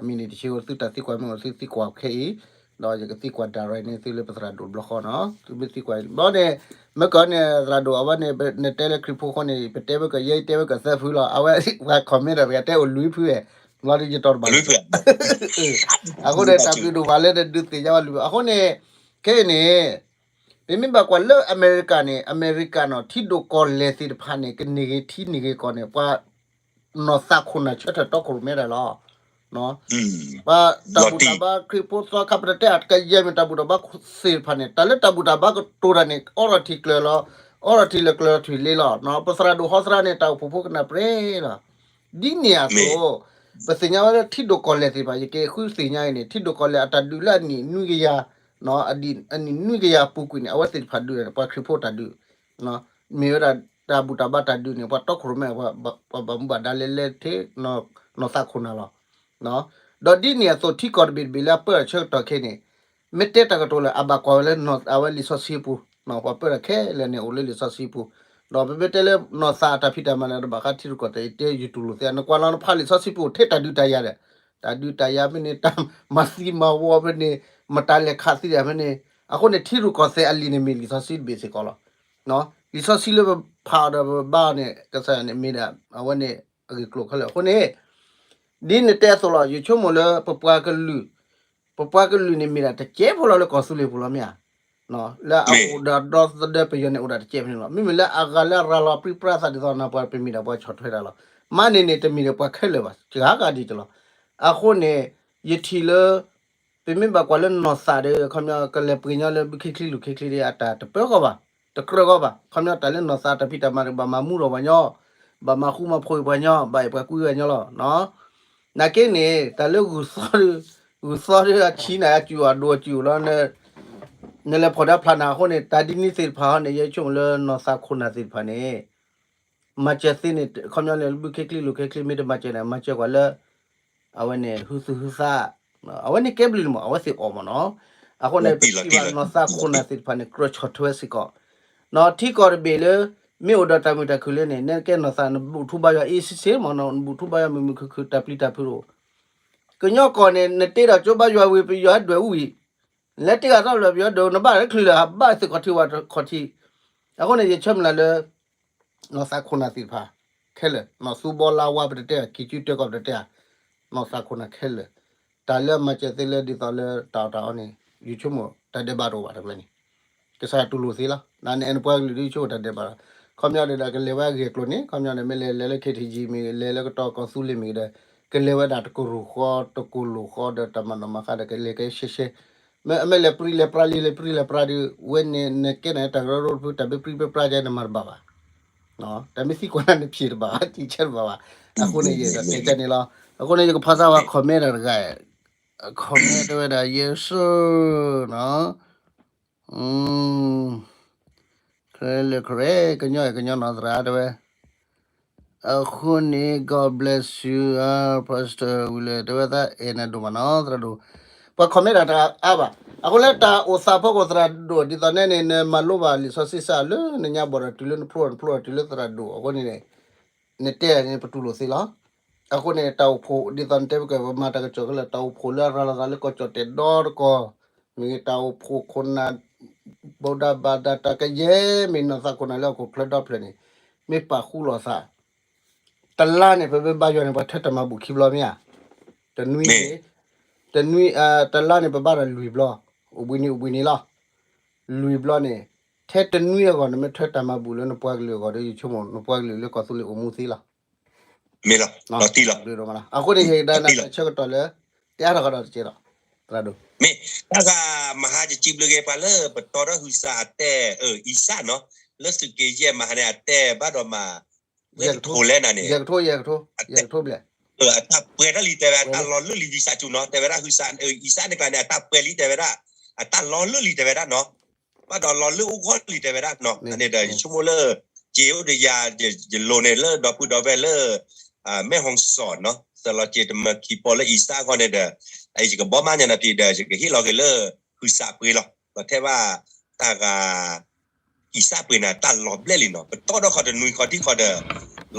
အမံးနံးတဆံအိၣ် သုတၢ်သံကွၢ်မ့ၢ်အိၣ်သုသံကွၢ်ခဲအံၤ ဒီးယကသံကွၢ် direct န့ၢ်သုလၢပသရၣ်ဒိၣ်တဘျီဃီနီၤ သုမ့ၢ်သံကွၢ်ဘျီန့ၣ် မ့ၢ်ကီးန့ၣ် သရၣ်ဒိၣ် အဝဲန့ၣ် နတဲလၢခရံာ်ဖိဃိန့ၣ် ပတဲဝဲကယဲၢ်တဲဝဲကသၢဖုလီၤ အဝဲပှၤ comment ဒီး ပှၤတဲအိၣ်လွံၢ်ဖုဝဲ ဘျီဒီးယတီတဘၣ်လၢ အဃိန့ၣ် တၢ်ဘျုးဒိၣ်မးလၢနဒုးသ့ၣ်ညါဝဲလွံၢ်ဖု အဃိန့ၣ် ခဲအံၤန့ၣ် ပမ့ၢ်ဘၣ်ကွၢ်လၢအမဲရကၤန့ၣ် အမဲရကၤနီၤ ထံဒိၣ်ကီၢ်လဲၢ်သ့ၣ်တဖၣ်န့ၣ် ကန့ၢ်ဂ့ၤထံန့ၢ်ဂ့ၤကီၢ်န့ၣ် ပှၤနီၢ်သးခိၣ်နၢ်ဆၢထၢၣ်တီခိၣ်ရိၣ်မဲဒၣ်လီၤ ပှၤတၢ်ဘူၣ်တၢ်ဘါခရံာ်ဖိသီခါ ပတတဲအတကယဲၢ်မ့ၢ်တၢ်ဘူၣ်တၢ်ဘါသ့ၣ်တဖၣ်န့ၣ် တၢ်လၢတၢ်ဘူၣ်တၢ်ဘါကတိၤတၢ်န့ၣ် အိးထီၣ်ထံကျၢၤလီၤ အိးထီၣ်ထံလၢကျၢၤထံလ့လီၤ ပသရၣ်ဒိၣ်ဟီသရၣ်န့ၣ် တၢ်အိၣ်ဖှိၣ်ဖိကနၣ်ပြဲလီၤ ဒ်န့ၣ်အသိး ပသ့ၣ်ညါဝဲလၢထံဒိၣ်ကီၢ်လဲၢ်သ့ၣ်တဖၣ် ယက့ၤဃုသ့ၣ်ညါအံၤန့ၣ် ထံဒိၣ်ကီၢ်လဲၢ်အတၢ်ဒုးလၢအနံၣ်နွံကယၤ အနံၣ်နွံကယၤပူၤကွံာ်န့ၣ် အဝဲသ့ၣ်တဖၣ်ဒုးန့ၣ် ပှၤခရံာ်ဖိတၢ်ဒုး မ့ၢ်ဝဲဒၣ်တၢ်ဘူၣ်တၢ်ဘါတၢ်ဒုးန့ၣ် ပှၤတီခိၣ်ရိၣ်မဲ ပှၤဘၣ်မူဘၣ်ဒါလဲၤလဲၤထဲ နီၢ်သးခိၣ်နၢ်လီၤ ဒီးဒ်န့ၣ်အသိး ထံကီၢ်တဘ့ၣ်တဘ့ၣ်လၢအပၢၢ်အဆၢကတီၢ်ခဲအံၤန့ၣ် မ့ၢ်တဲတၢ်ကတိၤလၢ အဘၣ်ကွၢ်ဝဲလၢ အဝဲလံာ်စီဆှံပူၤ ပှၤပၢၢ်တၢ်ခဲလၢာ်န့ၣ် အိၣ်လၢလံာ်စီဆှံပူၤ ဒီးပမ့ၢ်တဲလၢနီၢ်သးအတၢ်ဖံးတၢ်မၤန့ၣ် တဘၣ်ဃးထံရူၢ်ကီၢ်သဲး ယတဲယတူၢ်လိာ်သ့ နကွၢ်လီၤနဖးလံာ်စီဆှံပူၤ ထဲတၢ်ဒုးတၢ်ယၤဒီး တၢ်ဒုးတၢ်ယၤဖဲန့ၣ် တၢ်မၤသံမၤဝီဖဲန့ၣ် မတၤလဲၤခးသံဒၣ်ဖဲန့ၣ် အဃိန့ၣ် ထံရူၢ်ကီၢ်သဲးအလံာ်န့ၣ်မ့ၢ်လံာ်စီဆှံတဘ့ၣ်စ့ၢ်ကီးလီၤ လံာ်စီဆှံလၢပဖးအီၤဒီးပဘါအီၤန့ၣ် ကစၢ်ယွၤန့ၣ်မ့ၢ်ဒၣ် အဝဲန့ၣ်အဂ့ၢ်ကျိၤခဲလၢာ်အဃိန့ၣ် ဒ်နတဲအသိးလီၤ ယဆိကမိၣ်လၢပပှၤကလုာ် ပပှၤကလုာ်န့ၣ်မ့ၢ်ဒၣ်တကဲးဖိလီၤလၢကီၢ်သူလ့ၤပူၤလီၤမ့ၢ်ဧါ လၢအအိၣ်ဒီးဒီသဒၢပယီၤန့ၣ်အိၣ်ဒၣ်တကဲးဖဲန့ၣ်လီၤ မ့မ့ၢ်လၢအဂၤလၢအရၤလီၤပြံပြါသးဒ်သိးနၤပှၤပမ့ၢ်ဒၣ်ပှၤဆီၣ်ထွဲတၢ်လီၤ မၤန့ၢ်န့ၣ်တမ့ၢ်ဒီးပှၤခဲလၢာ်ဘၣ် စှၤဂၤဒ်တလီၤ အဃိန့ၣ် ယထံၣ်လၢ ပမ့ၢ်ဘၣ်ကွၢ်လၢနီၢ်သးဒီး ခီပညီကလဲၤပှ့ၤညီလၢဘုခ့ချံလူၤခ့ချံဒီး အတၢ်တပၢၤဃီဘၣ်, တကြၢးဃီဘၣ်. ခီပညီတၢ်လၢနီၢ်သးတၢ်ဖံးတၢ်မၤဒီး ဘၣ်မၤမူထီၣ်ပှၤညီ, ဘၣ်မၤဃူမၤဖိးပှၤညီ, ဘၣ်အဲၣ်ပှၤကွံပှၤညီလီၤ. နာ်က့န့ၣ် တၢ်လၢဂုၢ်သီဒီး ဂုၢ်သီဒီးအဆံးန့ၣ် အစူၢ်အဒိၣ်အစူၢ်လီၤ. နလဲၤဖီၣ်ဒါဖျါနၤအဃိန့ၣ် တၢ်ဒ်န့ၣ်သ့ၣ်တဖၣ်ဟီန့ၣ် ယဲဆိကမိၣ်လၢနီၢ်သးခိၣ်နၢ်သ့ၣ်တဖၣ်န့ၣ် မၤစၢၤသ့န့ၣ် ခီပညီန့ၣ် ဘုခ့ချံလူၤခ့ချံမ့ၢ်တမၤစၢၤန့ၣ် မၤစၢၤကွၢ်လၢ အဝဲန့ၣ် ဟုသူၣ်ဟုသး, အဝဲန့ၣ်ကဲဘျုးန့ၣ်မး အဝဲသ့ၣ်အီၣ်မးနီၤ. အဃိန့ၣ် ပထံၣ်ဘၣ်နီၢ်သးခိၣ်နၢ်သ့ၣ်တဖၣ်န့ၣ် ကြၢးဆီၣ်ထွဲစ့ၢ်ကီး, ထံကီၢ်တဘ့ၣ်လၢ မ့ၢ်အိၣ်ဒီးတၢ်မုာ်တၢ်ခုၣ်လၢန့ၣ် နကဲနီၢ်သး နဘူးထူဘါယွၤအ့စ့စ့မးနီၤ, နဘူးထူဘါယွၤမုာ်မုာ်ခုၣ်ခုၣ် တၢ်ပျံၤတၢ်ဖုးတအိၣ်. ကညီကီၢ်န့ၣ် နတ့ဒီးကၠိဘါယွၤဝံၤ ပယီၤဟဲဒွဲၣ်အူဝံၤ, လဲၤတ့ၢ်ဂၤထီၣ်လၢပယီၤဒွဲၣ် နဘၣ်လၢချုးလၢၤ ဘၣ်သုးခီၣ်ထံးဝးခီၣ်ထံး. အဃိန့ၣ် ယဆၢမုၢ်လၢ်လၢ နီၢ်သးခိၣ်နၢ်သ့ၣ်တဖၣ် ခဲလၢာ်, နီၢ်သူဘီလါဝါပတတဲဧါ, ခံကၠူတဲကီၢ်ပတတဲဧါ, နီၢ်သးခိၣ်နၢ်ခဲလၢာ်, တၢ်လၢအမၤစၢၤသ့လၢဒ်သိးလၢတၢ်အီၣ်တၢ်အီန့ၣ် ယဆိကမိၣ်တၢ်ဒဲးဘးတအိၣ်ဘၣ်တကျဲန့ၣ်, ကစၢ်တူၢ်လိာ်သ့လီၤ. နန့ၣ် နပှၤကလုာ်ဒ်ဆိကမိၣ်တၢ်ဒဲးဘးလီၤ. ခီပညီဒီး ကလဲၤဝဲအဂ့ၢ်အကျိၤန့ၣ် ခီပညီဒီး မ့ၢ်လဲၤလဲၤလၢ ခ့ထံကၠံ မ့ၢ်လဲၤလၢကတီၤကီၢ်သူလ့ၤမ့ၢ်ဒီး ကလဲၤဝဲဒၣ်တကရူၢ်ဃီ တကရူၢ်ဃီဒီးတၢ်မၤနီၣ်မၤဃါဒီး ကလဲၤကဲရှဲရှဲ မ့ၢ်အမ့ၢ်လဲၤပြံလဲၤပြါလံ လဲၤပြံလဲၤပြါဒီး ဝဲန့ၣ် နကဲန့ၣ် တၢ်ကရၢကရိတဖု တၢ်ဘၣ်ပြံဘၣ်ပြါကဲ နမၤတဘၣ်ဘၣ်. တၢ်မ့ၢ်သံကွၢ်နၤ နဖံးတဘၣ်ဘၣ် ထံဆၢတဘၣ်ဘၣ်. အဃိန့ၣ် ယကတဲန့ၣ်လီၤ. အဃိန့ၣ် ယကဖးသးဝဲ comment တဂၤ comment တဲဝဲဒၣ် ယဲၢ်စိနီၤ ခဲလၢာ်ခဲလၢာ် ကညီအဲၣ်ကညီနီၢ်သရၣ်တဲဝဲ အဃိန့ၣ် God bless you, Pastor ဝံၤလၢတဲဝဲသးအဲၣ်နၤဒိၣ်မးနီၤ သရၣ်ဒိၣ်. ပှၤ comment တၢ်တအါဘၣ်. အဃိလၢတၢ်အိၣ်သးဖီခိၣ်သရၣ်ဒိၣ် ဒ်သိးနဲန့ၣ် နမၤလိဘၣ်လံာ်စီဆှံစ့ၢ်လၢနညါဘီၣ်ဒီး တုၤလၢနဖျိနဖျိတုၤလၢသရၣ်ဒိၣ် အဃိန့ၣ်န့ၣ် နတဲန့ၣ် ပတူၢ်လိာ်သ့လီၤ. အဃိန့ၣ် တၢ်အိၣ်ဖှိၣ် ဒ်သိးနတဲပကဲ ပမၤတၢ်ကစီၣ်ခဲလၢာ် တၢ်အိၣ်ဖှိၣ်လၢအရၤလီၤသးလၢကီၢ်ကၠီၣ်တဲာ်ဒီတကီၢ် မ့ၢ်ဂ့ၤ တၢ်အိၣ်ဖှိၣ်ခိၣ်နၢ် ဘုရားဘာသာ တၢ်ကယဲၢ် မ့ၢ်နီၢ်သးခိၣ်နၢ်လၢဟီၣ်ခိၣ်ချၢဒီဖျၢၣ်န့ၣ် မ့ၢ်ပာ်ဃူလိာ်သး တလါန့ၣ် ပမ့ၢ်ဘါယွၤန့ၣ် ပှၤထၢတၢ်မၤဘူၣ်ခံဘျီမ့ၢ်ဧါ. တနွံန့ၣ် တနွံ တလါန့ၣ် ပဘါဒီးလွံၢ်ဘျီ, အိၣ်ဘှံးနံၤအိၣ်ဘှံးနံၤလီၤ. လွံၢ်ဘျီန့ၣ် ထဲတနွံအဂီၢ် နမ့ၢ်ထၢတၢ်မၤဘူၣ်လၢနပှၤကလုာ်အဂီၢ်ဒီး ယဆိကမိၣ် နပှၤကလုာ်လၢကီၢ်သူလ့ၤအိၣ်မူသ့လီၤ. မ့ၢ်လီၤ, လီၤတံၢ်လီၤ. အဃိန့ၣ် ယကဒါနၤတၢ်ဆၢကတီၢ်လၢ တဲအါထီၣ်ကဒီးတကဲးလီၤ. သရၣ်ဒိၣ် မ့ၢ် တၢ်ဂၤမဟါယစံးဘျုးက့ၤပှၤလၢပတီထီၣ်ဟုးစးအတဲ အၢ အံစၣ်နီၤ, လၢသုးက့ယဲၢ်မဟါန့ၣ် အတဲဘၣ်ဒီးမၤ ဝဲကထိလဲၣ်နၤန့ၣ် ယဲၢ်ကထိ ယဲၢ်ကထိ ယဲၢ်ကထိဘျဲၣ် အတၢ်ပှဲၤတၢ်လံ တဲဝဲ အတၢ်လီၤလုၢ်လံ ဝံစးစူၤနီၤ တဲဝဲဒၣ်ဟုးစး အၢ အံစၣ်န့ၣ်ကျါန့ၣ် အတၢ်ပှဲၤလံ တဲဝဲဒၣ် အတၢ်လီၤလုၢ်လံ တဲဝဲဒၣ်နီၤ, ဘၣ်ဒီးလီၤလုၢ်အိၣ်ဂီၢ်လံ တဲဝဲဒၣ်နီၤ, န့ၣ်ဒီး ယဆိကမိၣ်လၢ က့ၤအိၣ်ဒီးယၤ ယလိၤန့ၣ် လၢဒီပုၢ်ဒီဝဲၢ်လၢ မဲၢ်ဟီၣ်စီၣ်နီၤ သလီၤက့ၤတမၢခံပီလၢအံစၣ်အဂီၢ်န့ၣ်ဒီး ယကဘီမးညါနၤဖံးဒီး ယကဟ့ၣ်လီၤက့ၤလၢ ဟုးစးပှဲၤလီၤ, ဒီးထဲဘၣ် တၢ်ဂၤ အံစၣ်ပှဲၤန့ၣ် တၢ်လီၤဘျဲၣ်လံနီၤ, ပတီၢ်ဒီးခီတနွံခီထံၣ်ခီဒီး လီ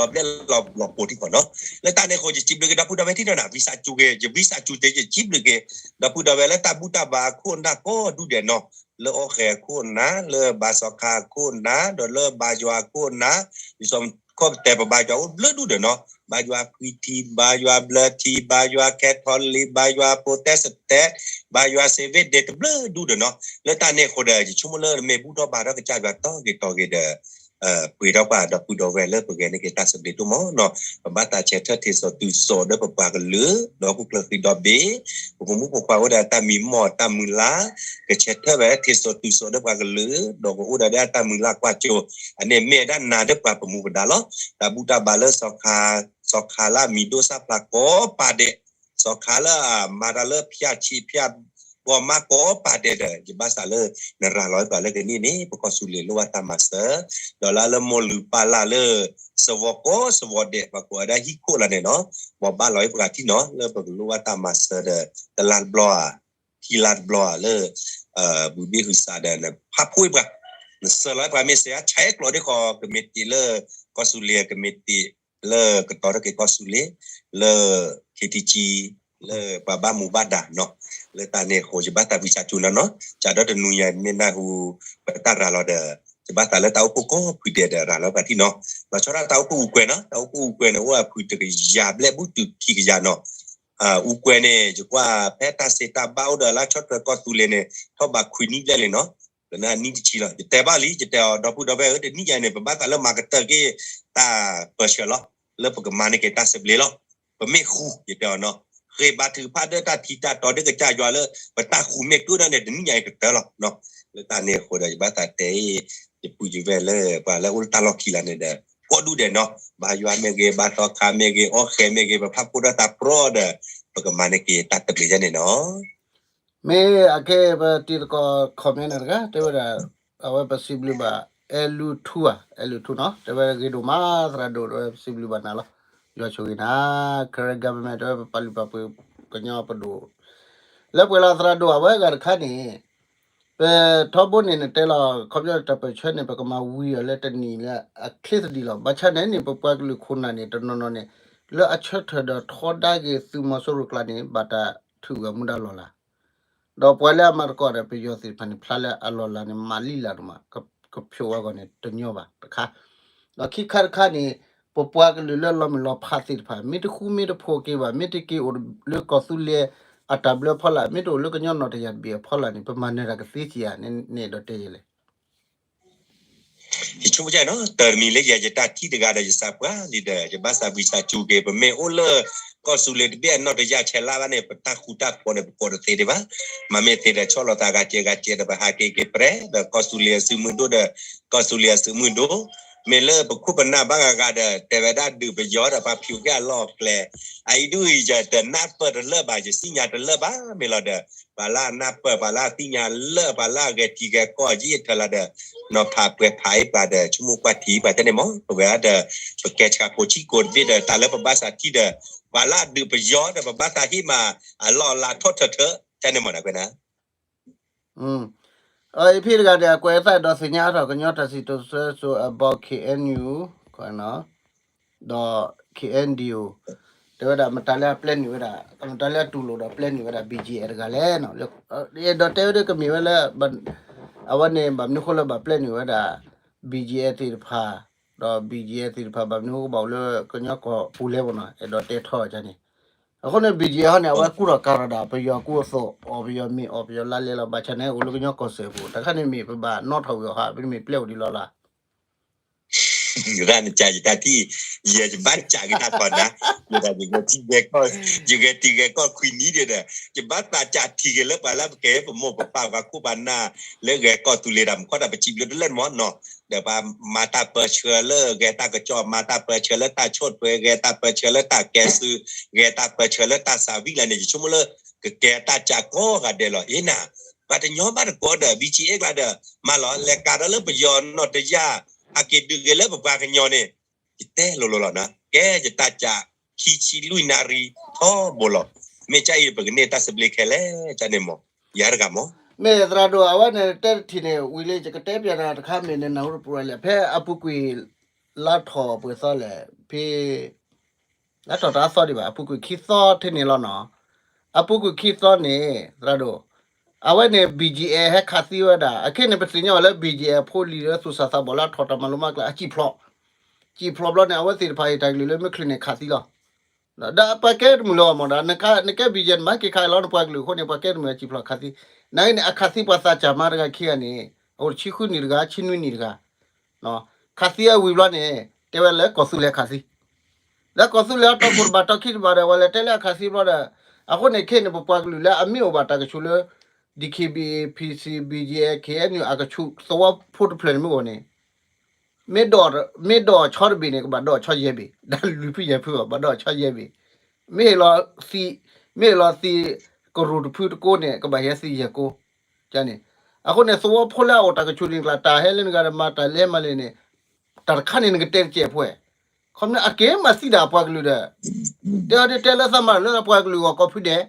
ၤဘျဲၣ်လီၤပိာ်ထံၣ်ခီနီၤ, လၢတၢ်န့ၣ်အဃိ ယစံးဘျုးက့ၤဒီပုၢ်ဒီဝဲၢ်ထံၣ်နီၤနၤ ဝံစးစူၤက့ၤ ယဝံစးစူၤက့ၤ ယစံးဘျုးက့ၤ ဒီပုၢ်ဒီဝဲၢ်လၢတၢ်ဘူၣ်တၢ်ဘါအခိၣ်အနၢ်ကိးဒူၣ်ဒဲးနီၤ, လၢအီၣ်ဃဲၤအခိၣ်အနၢ် လၢဘါစီခါအခိၣ်အနၢ် ဒီးလၢဘါယွၤအခိၣ်အနၢ်, ယဆီခီၣ်ပတဲာ် ပဘါယွၤအိၣ်ဘျၢဒူၣ်ဒဲးနီၤ, ဘါယွၤဖှံထံ ဘါယွၤဘျၢထံ ဘါယွၤခဲထီလံ ဘါယွၤပရိုတ့စတံ ဘါယွၤ Seventh Day တဘျၢဒူၣ်ဒဲးနီၤ, လၢတၢ်န့ၣ်အဃိဒီး ယဆိကမိၣ်လၢနမ့ၢ်ဘူၣ်ထီၣ်ဘါထီၣ်ကစၢ်ယွၤတီဂ့ၤတီဂ့ၤဒီး ပှ့ၤထီၣ်ပှၤဒီပုၢ်ဒီဝဲၢ်လၢပဂဲၤန့ၢ်က့ၤတၢ်သဘျ့ဒိၣ်မးနီၤ, ပဘၣ်သးဆဲးထၢၣ်ထံးစိးတုၤစိးဒီးပပှၤကလုာ် ဒီးဟီၣ်ခိၣ်ချၢဃံဒီဘ့ၣ်, ပဖိမုၣ်ဖိခွါအိၣ်ဒီးတၢ်မံမီၢ်တၢ်မုၢ်လၢ်, ကဆဲးထၢၣ်ဝဲထံးစိးတုၤစိးဒီးပှၤကလုာ် ဒီးကအိၣ်ဒီးတၢ်မုၢ်လၢ်ကွၢ်စိ, အန့ၣ်မ့ၢ်ဝဲဒၣ်နၤဒီးပှၤပမူပဒါလီၤ, တၢ်ဘူၣ်တၢ်ဘါလၢ စီၤခါလၢအမံၤဒိၣ်စၢ်ဖျါကိးပၤဒဲး စီၤခါလၢအမၤတၢ်လၢဖၠၣ်ဆံးဖၠၣ်ဘီမးကိးပၤဒဲးဒီး ယဘၣ်သးလၢ နရၤလီၤပှၤလၢကန့ၢ်န့ၣ် ပကီၢ်သူလ့ၤလိၣ်ဘၣ်တၢ်မၤစၢၤ, ဒီးလၢလၢမိၢ်လုၢ်ပၢ်လၢ်လၢ စဝီကိးစဝီဒဲး ပှၤကိးဝဲဒၣ်ဟံၣ်ခိၣ်လၢန့ၣ်နီၤ, မ်ဘၣ်လီၤပှၤထံၣ်နီၤ လၢပကလိၣ်ဘၣ်တၢ်မၤစၢၤဒီး တလါတဘျီဧါ ခံလါတဘျီဧါလၢ ဘုဘ့ၣ်ဟုးစးဒီး နဖးဖှိၣ်ပှၤ, နစၢၤလီၤပှၤ မ့ၢ်စၢၤအါဆဲးကျိးဒ်ဃီ ကမံးတံာ်လၢ ကီၢ်သူလ့ၤကမံးတံာ် လၢကတီၤထီၣ်က့ၤကီၢ်သူလ့ၤ လၢ ခ့ထံကံ လၢပှၤဘၣ်မူဘၣ်ဒါနီၤ, လၢတၢ်န့ၣ်အဃိ ယဘၣ်သးဝံသးစူၤနီၤနီၤ, ကဒီးတနွံညါမ့ၢ်နၢ်ဟူ ပတၢ်ရၤလီၤဒီး ယဘၣ်သးလၢတၢ်အိၣ်ဖှိၣ်ကိးဖုဒဲးဒီးရၤလီၤပှၤထံၣ်နီၤ, လီၤဆီဒၣ်တၢ်အိၣ်ဖှိၣ်အူကွဲၤနီၤ, တၢ်အိၣ်ဖှိၣ်အူကွဲၤန့ၣ် အိၣ်အဖုတကယၤဘျဲၣ်ဘူးတုၤခံကယၤနီၤ, အူကွဲၤန့ၣ် ယကွၢ်ဖဲတၢ်စံးတၢ်ဘၣ်အိၣ်ဒီးလၢဆီၣ်ထွဲကီၢ်သူလ့ၤန့ၣ် ထီၣ်ဘးခွံနံၣ်ဘျဲၣ်လံနီၤ, လၢနံၣ်တဆံလီၤ, ယတဲဘၣ်လံ ယတဲအီၤ ဒီပုၢ်ဒီဝဲၢ်ဧၢ တနံၣ်ညါန့ၣ် ပဘၣ်သးလၢမၤကတၢၢ်က့ၤတၢ်ပၢဆှၢလီၤ, လၢပကမၤန့ၢ်က့ၤတၢ်သဘျ့လီၤ, ပမ့ၢ်ဃူ ယတဲအီၤနီၤ, ဃ့ဘါထုကဖၣ်ဒီးတၢ်ထံတၢ်တီဒ်ကစၢ်ယွၤလၢ ပတၢ်ဃူမ့ၢ်ကုၢ်ဒီးန့ၣ် တနံၣ်ညါအံၤကတၢၢ်လီၤ, လၢတၢ်န့ၣ်အဃိဒီး ယဘၣ်သးတဲအံၤ ယပုၢ်ယဝဲၢ်လၢ ပှၤလၢအိၣ်လၢတၢ်လီၢ်ခံလၢန့ၣ်ဒီး ကိးဒူၣ်ဒဲးနီၤ, ဘါယွၤမ့ၢ်ဂ့ၤ ဘါသီခါမ့ၢ်ဂ့ၤ အီၣ်ဃဲၤမ့ၢ်ဂ့ၤ ပဖးဖှိၣ်ဒီးတၢ်ပြီဒီး ပကမၤန့ၢ်က့ၤတၢ်သဘျ့ယဲန့ၣ်နီၤ မ့ၢ်အကဲပတံၤသကိး comment န့ၣ်တဂၤ တဲဝဲဒၣ် အဝဲပစံးဘျုးဘၣ် အဲလူထူဧါ အဲလူထူနီၤ တဲဝဲဂ့ၤဒိၣ်မး သရၣ်ဒိၣ် တဲဝဲပစံးဘျုးဘၣ်နၤလီၤ ယွၤဆိၣ်ဂ့ၤနၤ Karen government တဲဝဲပပာ်လုၢ်ပာ်ပှ့ၤကညီပဒိၣ် လၢပှဲၤလီၤသရၣ်ဒိၣ် အဝဲအဂၤတခါန့ၣ် ပထီဘိန့ၣ်နတဲလီၤ ခီပညီတၢ်ပၢၢ်ဆၢန့ၣ် ပကမၤဝံၤအီၤလၢတနံၤလၢအချ့သဒံးလီၤ. ဘၣ်ဆၣ်န့ၣ်န့ၣ် ပပှၤကလုာ်ခိၣ်နၢ်န့ၣ် တနီၤနီၤန့ၣ် လၢအဆၢထၢၣ်ဒီးထီဒါက့ၤသုးမီၤစိရိၤကျါန့ၣ် ဘၣ်တၢ်ထုးဝဲမူဒါလီၢ်လၤ ဒီးပှၤလၢအမၤသကိးဒီးပယီၤသ့ၣ်တဖၣ်န့ၣ် ဖျါလၢအလီၢ်လၤန့ၣ် မၤလံလၤဒိၣ်မး ကဖျိးဝဲအဂီၢ်န့ၣ် တညီဘၣ်တခါ. ဒီးခံခါတခါန့ၣ် ပပှၤကလုာ်လၢလီၤမုၢ်လီၤဖးသ့ၣ်တဖၣ် မ့ၢ်တဃူမ့ၢ်တဖိးက့ၤဘၣ် မ့ၢ်တက့ၤအိၣ်လၢကီၢ်သူလ့ၤအတၢ်ဘျၢအဖီလာ် မ့ၢ်တအိၣ်လၢကညီနီၢ်တယၢ်တဘ့ၣ်အဖီလာ်န့ၣ် ပမၤနၢၤတၢ်ကသ့က့ၤဧါန့ၣ် နအဲၣ်ဒိးတဲယဲလဲၣ်. ယဆိကမိၣ်နီၤ တၢ်တမံၤလၢယဲယတၢ်ထံၣ်တဂၤဒီးယသးပှၢ်လံဒီး ယဘၣ်သးဘှံးသးစူၤက့ၤ ပမ့ၢ်အိၣ်လၢကီၢ်သူလ့ၤတဘ့ၣ်အနီၢ်တယၢ်ဆဲးလါဘၣ်န့ၣ် ပတၢ်ဃူတၢ်ဖိးန့ၣ် ပကိးတသ့ဒံးဘၣ်. မ့မ့ၢ်သ့ဒီးဆီၣ်လီၤသးဂၤစဲးဂၤစဲးဒီး ပဟးက့ၤက့ၤပြဲးဒီးကီၢ်သူလ့ၤအသုးမုၢ်ဒိၣ်ဒီး ကီၢ်သူလ့ၤအသုးမုၢ်ဒိၣ် မ့ၢ်လၢပခိၣ်ပနၢ်ဘၣ်ဂၤဂၤဒီး တဲဝဲဒၣ်ဒုးပယီၤဒီးပှၤဖၠူးက့ၤအလီၢ်အကျဲ အအံၤဒုးအံၤယတနၢ်ပၢၢ်တလၢာ်ဘၣ် ယသ့ၣ်ညါတလၢာ်ဘၣ် မ့ၢ်လီၤဒီး ပှၤလၢအနၢ်ပၢၢ် ပှၤလၢအသ့ၣ်ညါလၢာ် ပှၤလၢအဂဲၤထံဂဲၤကီၢ်ယံာ်အထၢၣ်လီၤဒီး နီၤဖးပှဲၤဖးအံၤပှၤဒီး ဆိကမိၣ်ကွၢ်ထံပှၤတန့ၣ်မး ပဝဲဒၣ်ဒီး ပကဲဆှးဖိဆံးကိးတဘ့ၣ်ဒီး တၢ်လၢပဘၣ်သးထံၣ်ဒီး ပှၤလၢအဒုးပယီၤဒီး ပဘၣ်သးဟ့ၣ်မး အလီၢ်အလၤထီၣ်ထၢၣ်ထၢၣ် တန့ၣ်မး နကွဲးနၤ အဖံတဂၤဒီး အကွဲးအသးဒီးသ့ၣ်ညါအါထီၣ် ကညီတၢ်စံၣ်စိၤတဲစိၤ about K N U ဒီး K N D O တဲဝဲဒၣ် မတၤလၢအပျဲနုာ်ဝဲဒၣ် မတၤလၢအတူၢ်လိာ်ဒီးပျဲနုာ်ဝဲဒၣ် B G F တဂၤလဲၣ်နီၤ အဲၣ်ဒိးတဲဝဲဒၣ်ကမ့ၢ်ဝဲလၢ အဝဲန့ၣ် ဘၣ်မနုၤဃိလၢဘၣ်ပျဲနုာ်ဝဲဒၣ် B G F သ့ၣ်တဖၣ် ဒီး B G F သ့ၣ်တဖၣ် ဘၣ်မနုၤဃိကဘၣ်အိၣ်လၢကညီကီၢ်ပူၤလဲၣ်မးနီၤ အဲၣ်ဒိးတဲထီၣ်ကန့ၣ် အဃိန့ၣ် B G F ဟီန့ၣ် အဝဲကူၣ်ထီၣ်ကၤထီၣ်ဒၣ် ပယီၤကူၣ်အသိး အီၣ်ပယီၤမ့ၤ အီၣ်ပယီၤလါလဲလီၤ ဘၣ်ဆၣ်န့ၣ် အိၣ်လၢကညီကီၢ်စဲၣ်ပူၤ တခါန့ၣ်မ့ၢ်ပဘၣ်နီထီၣ်ဝံၤအီၤဟး ပမ့ၢ်ပျဲအိၣ်ဒံးလီၤလၢ ရၣ်နကးယတၢ်ထံၣ် ယဲယဘၣ်စးက့ၤတၢ်ကီၢ်နၤ ယဲဒၣ်ယဂဲၤထံဂဲၤကီၢ် ယဂဲၤထံဂဲၤကီၢ်ခွံနံၣ်ဒီး ယဘၣ်သးစးထံၣ်က့ၤလၢပှၤလၢပကဲ ပမိၢ်ပပၢ်ပှၤခိၣ်ပှၤနၢ် လၢဂဲၤကီၢ်သူလ့ၤတၢ်မူခီတၢ်ပစံးဘျုးတလၢာ်မးနီၤ ဒီးပှၤမၤတၢ်ပၢဆှၢလၢဂဲၤတၢ်ကစီၣ် မၤတၢ်ပၢဆှၢလၢတၢ်ဆီၣ်ထွဲ ဂဲၤတၢ်ပၢဆှၢလၢတၢ်ကဲသုး ဂဲၤတၢ်ပၢဆှၢလၢတၢ်သးဝံၣ်လၢန့ၣ် ယဆိကမိၣ်လၢ ကကဲတၢ်စးကိးဂၤဒဲးလီၤ အ့နၤ ပှၤတညီဘၣ်တကိးဒီး B G F ကျါဒီး မၤလီၤ လဲၤကးဒီးလၢပယီၤနီၢ်တယၢ် ဟးက့ၤဒုးဂ့ၤလၢပပှၤကညီန့ၣ် ယတဲလိၤလိၤလီၤနၤ ကဲယတၢ်စး ခံဆံလွံၢ်နၣ်ရံၣ်ထီဘိလီၤ မ့ၢ်ကဲအံၤပကန့ၢ်တၢ်သဘျ့ခဲလၢာ် ကန့ၣ်မး ယၤတဂၤမး မ့ၢ်သရၣ်ဒိၣ် အဝဲန့ၣ်တဲတထံၣ်န့ၣ် ဝံၤလံ ယကတဲပျးနၤတခါမ့ၢ်န့ၣ် နၢ်ဟူတပူၤလဲၣ် ဖဲအပူၤကွံာ် လါထီၣ်ပှဲၤသီလဲၣ် ဖဲ လါထီၣ်တၢ်သီဒံးဘၣ် အပူၤကွံာ်ခံသီထဲန့ၣ်လီၤနီၤ အပူၤကွံာ်ခံသီန့ၣ် သရၣ်ဒိၣ် အဝဲန့ၣ် B G F ဟဲခးသံဝဲဒၣ် အခဲန့ၣ် ပသ့ၣ်ညါဝဲလၢ B G F ဖိလံၤလၢသူၣ်စၢ်သးဘီၣ်လၢအထီၣ်တၢ်မၤလိမၤကျဲ အစံၣ်ဖျိး စံၣ်ဖျိးဘျီန့ၣ် အဝဲသ့ၣ်တဖၣ်အံၤတၢ်ကလုၢ်လၢမ့ၢ်ချုးန့ၣ်ခးသံလီၤ ဒီးပှၤကဲတမုာ်လၢၤအီၤမးဒီး နကဲ B G F နမၤက့ၤခးလီၤ နပှၤကလုာ်အဃိန့ၣ် ပှၤကဲတမုာ်အစံၣ်ဖျိးခးသံ နအံၤန့ၣ် အခးသံပှၤသးစၢ်မါတဂၤခံဂၤန့ၣ် အအိၣ်တဆံဃုနံၣ်တဂၤ ဆံနွံနံၣ်တဂၤ ခးသံအဝံၤဘျီန့ၣ် တဲဝဲလၢကီၢ်သူလ့ၤခးသံ လၢကီၢ်သူလ့ၤအတီခိၣ်တဘၣ်တီခံတဘၣ်ဒီး ဝဲလဲၤတဲလၢအခးသံဘျီဒီး အဃိန့ၣ်ခဲန့ၣ် ပပှၤကလုာ်လၢအမ့ၢ်အိၣ်ဘၣ်တၢ်ကဆူးလၢ D K B A, P C, B G F, K N U အကဆူးသဝီဖိတဖျၢၣ်န့ၣ်မ့ၢ်အိၣ်န့ၣ် မ့ၢ်ဒိး မ့ၢ်ဒိးဆီတဘ့ၣ်န့ၣ် ကဘၣ်ဒိးဆီယဲၢ်ဘ့ၣ် ဒၣ်လွံၢ်ဖုယဲၢ်ဖုဘၣ် ဘၣ်ဒိးဆီယဲၢ်ဘ့ၣ် မ့ၢ်ဟ့ၣ်လီၤသံ မ့ၢ်ဟ့ၣ်လီၤသံကရူၢ်တဖုတကိးန့ၣ် ကဘၣ်ဟ့ၣ်သံယဲၢ်ကိး န့ၣ် အဃိန့ၣ် သဝီဖိလၢအအိၣ်တၢ်ကဆူးန့ၣ်ကျါ တၢ်ဟဲလၢနဂၤဒီးမၤတၢ်လဲၤမၤလဲၣ်န့ၣ် တၢ်တခါန့ၣ်နကတဲတစဲးဖှဲး ခီပညီအက့ၤမၤသံဒၣ်ပှၤကလုာ်ဒီး တဲအီၤဒ်တဲလၢသးမၤလၢပှၤကလုာ်ဂီၢ်ကိးဖုဒဲး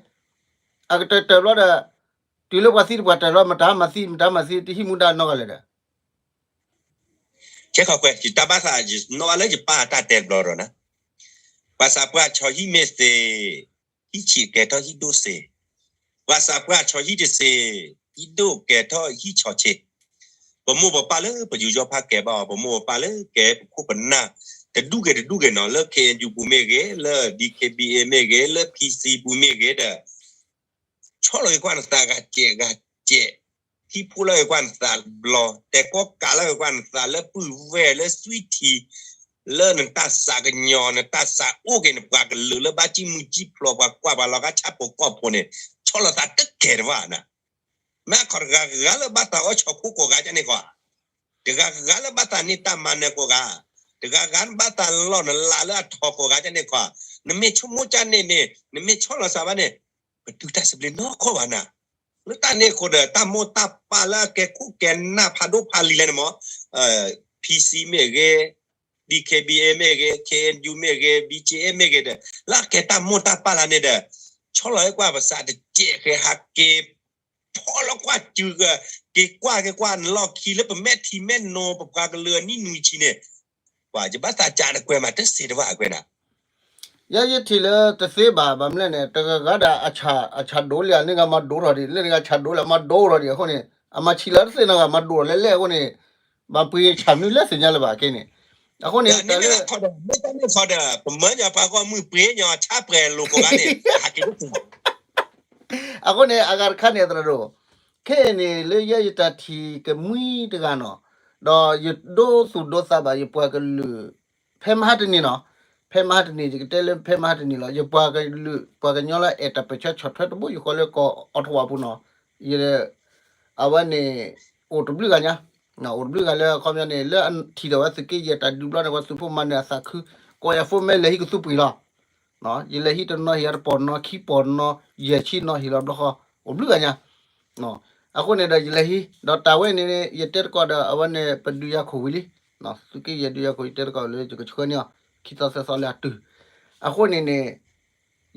အကတၢၢ်တၢၢ်ဘျီဒီး တုၤလၢပှၤသံတပှၢ်တၢၢ်လီၤ မတၤမၤသံ မတၤမၤသံ တဟံးမူဒါနီတဂၤလဲၣ်ဒီး ကဲခီကွဲ ယတၢ်ဘၣ်သး ယနီၣ်ဘၣ်လၢယပၢ်အတၢ်တဲတဘျီဒီးနၤ ပှၤသးပှၢ်ဆီဟံၣ်မ့ၢ်သ့ ဟံၣ်ဆံးကဲထီၣ်ဟံၣ်ဒိၣ်သ့, ပှၤသးပှၢ်ဆီဟံၣ်တသ့ ဟံၣ်ဒိၣ်ကဲထီၣ်ဟံၣ်ဆီးဆ့. ပမိၢ်ပပၢ်လၢပယူးယီၣ်ဖးကဲဘၣ်အီၤ ပမိၢ်ပပၢ်လၢကဲပခိၣ်ပနၢ် တဒူၣ်ဂ့ၤတဒူၣ်ဂ့ၤနီၤ လၢ K N U ပူၤမ့ၢ်ဂ့ၤ လၢ D K B A မ့ၢ်ဂ့ၤ လၢ P C ပူၤမ့ၢ်ဂ့ၤဒီး ဆီၣ်လီၤက့ၤကွၢ်နသးဂၤစဲးဂၤစဲး, ထံဖိလီၤက့ၤကွၢ်နသးဘျီ, တဲကီၢ်ကးလီၤက့ၤကွၢ်နသးလၢပုၢ်ဝဲၢ်လၢသွံၣ်ထံ, လၢနတၢ်သးကညီၤ နတၢ်သးအိၣ်က့ၤနပှၤကလုာ်လၢဘၣ်စံၣ်မုၢ်စံၣ်ဖျိး ပှၤကွၢ်ပှၤလီၤဂာ်ဆၣ်ဖိကီၢ်ဖိန့ၣ် ဆီၣ်လီၤသးတကဲတဝၢ်နၤ. မ့ၢ်အခီတဂၤဂၤလၢဘၣ်သးအီၣ်ဆီၣ်ခိၣ်ကိးဂၤကန့ၣ်ခီ, တဂၤဂၤလၢဘၣ်သးန့ၢ်တၢ်မၤနၢၤကိးဂၤ, တဂၤဂၤဘၣ်သးလီၢ်နလးလၢအထီကိးဂၤကန့ၣ်ခီ, နမ့ၢ်ဆိကမိၣ်ကန့ၣ်န့ၣ် နမ့ၢ်ဆီၣ်လီၤသးဘၣ်န့ၣ် ပတုၤတၢ်သဘျ့နီတခီဘၣ်နၤ. လၢတၢ်န့ၣ်အဃိဒီး တၢ်မိၢ်တၢ်ပၢ်လၢအကဲခိၣ်ကဲနၢ်ဖးဒိၣ်ဖးလံၤလဲၣ်န့ၣ်မး, P C မ့ၢ်ဂ့ၤ, D K B A မ့ၢ်ဂ့ၤ, K N U မ့ၢ်ဂ့ၤ, B G F မ့ၢ်ဂ့ၤဒီး လၢအကဲတၢ်မိၢ်တၢ်ပၢ်လၢန့ၣ်ဒီး ဆီၣ်လီၤဟဲကွၢ်ပသးတစဲးဃဲးဟးက့ၤ ဖီၣ်လီၤကွၢ်စုက က့ၤကွၢ်က့ၤကွၢ် နလီၢ်ခံလၢပမဲာ်ထံမဲာ်နိ ပပှၤကလုာ်အနံၣ်နွံဆံန့ၣ်, ပှၤယဘၣ်သးကးတကွဲးမး တစ့တဘၣ်အကွဲးနၤ. ယဲယထံၣ်လၢတသ့ဘၣ် ဘၣ်မနုၤလဲၣ်န့ၣ် တဂၤဂၤဒၣ်အဆၣ်ဒိၣ်လံ လၢနဂၤမၤဒိၣ်ထီၣ်ဒံး လၢနဂၤဆၣ်ဒိၣ်လံ မၤဒိၣ်ထီၣ်ဒံးအဃိန့ၣ် အမၤဆံးလၢတသ့နီတဂၤ မၤဒိၣ်ထီၣ်လဲၣ်လဲၣ်အဃိန့ၣ် ဘၣ်ပှ့ၤဆၣ်မနုၤလဲၣ်သ့ၣ်ညါလၢၤဘၣ်က့န့ၣ်, အဃိန့ၣ် တၢ်လၢ မ့ၢ်တၢ်န့ၣ်ခီဒီး ပမၢညီပှၤဂီၢ်မုၢ်ပှ့ၤညီဆါပှဲၤလိာ်ကိးဂၤန့ၣ် ဟးက့ၤတသ့ အဃိန့ၣ် အဂၤတခါန့ၣ်သရၣ်ဒိၣ်, ခဲအံၤန့ၣ် လၢယဲယတၢ်ထံၣ်ကမှံတဂၤနီၤ, ဒီးယဒိသူၣ်ဒိသးဘၣ် ယပှၤကလုာ် ဖဲမဟါတနံၤနီၤ, ဖဲမဟါတနံၤ ယကတဲလၢဖဲမဟါတနံၤလီၤ, ယပှၤကလုာ် ပှၤကညီလၢအဲၣ်တၢ်ပၢၢ်ဆၢဆီၣ်ထွဲတဘိယူၢ်ဃီလၢကီၢ်အီထဝၣ်ပူၤနီၤ, ယ အဝဲန့ၣ် အိၣ်တဘျုးဂၤညါ, အိၣ်တဘျုးဂၤလၢအခီပညီန့ၣ် လၢအထံၣ်ဒီးဝဲသုးက့ယဲၢ်တၢ်ဒုးဘျီန့ၣ် ပှၤသုးဖိမၤနၢၤအသးခု, ကိးယၤဖိမ့ၢ်လဲၤဟံးကသူပှ့ၤလီၤ ယလဲၤဟံးတနီၤဟံးအတပီၢ်နီၤ ခံပီၢ်နီၤ ယဲၢ်ဆံနီၤဟံးလီၤဘျီဃီ, အိၣ်ဘျုးဂၤညါ, အဃိန့ၣ်ဒီး ယလဲၤဟံး ဒီးတၢ်ဝဲန့ၣ် ယတဲတကီၢ်ဒီး အဝဲန့ၣ် ပဒုးယၤခိၣ်ဝံၤလံ, သုးက့ယဲၢ်ဒုးယၤခိၣ် ယတဲတကီၢ်လၢယကဆှၢန့ၢ်အီၤ ခံသီသၢသီလၢအတုၤ, အဃိန့ၣ်န့ၣ်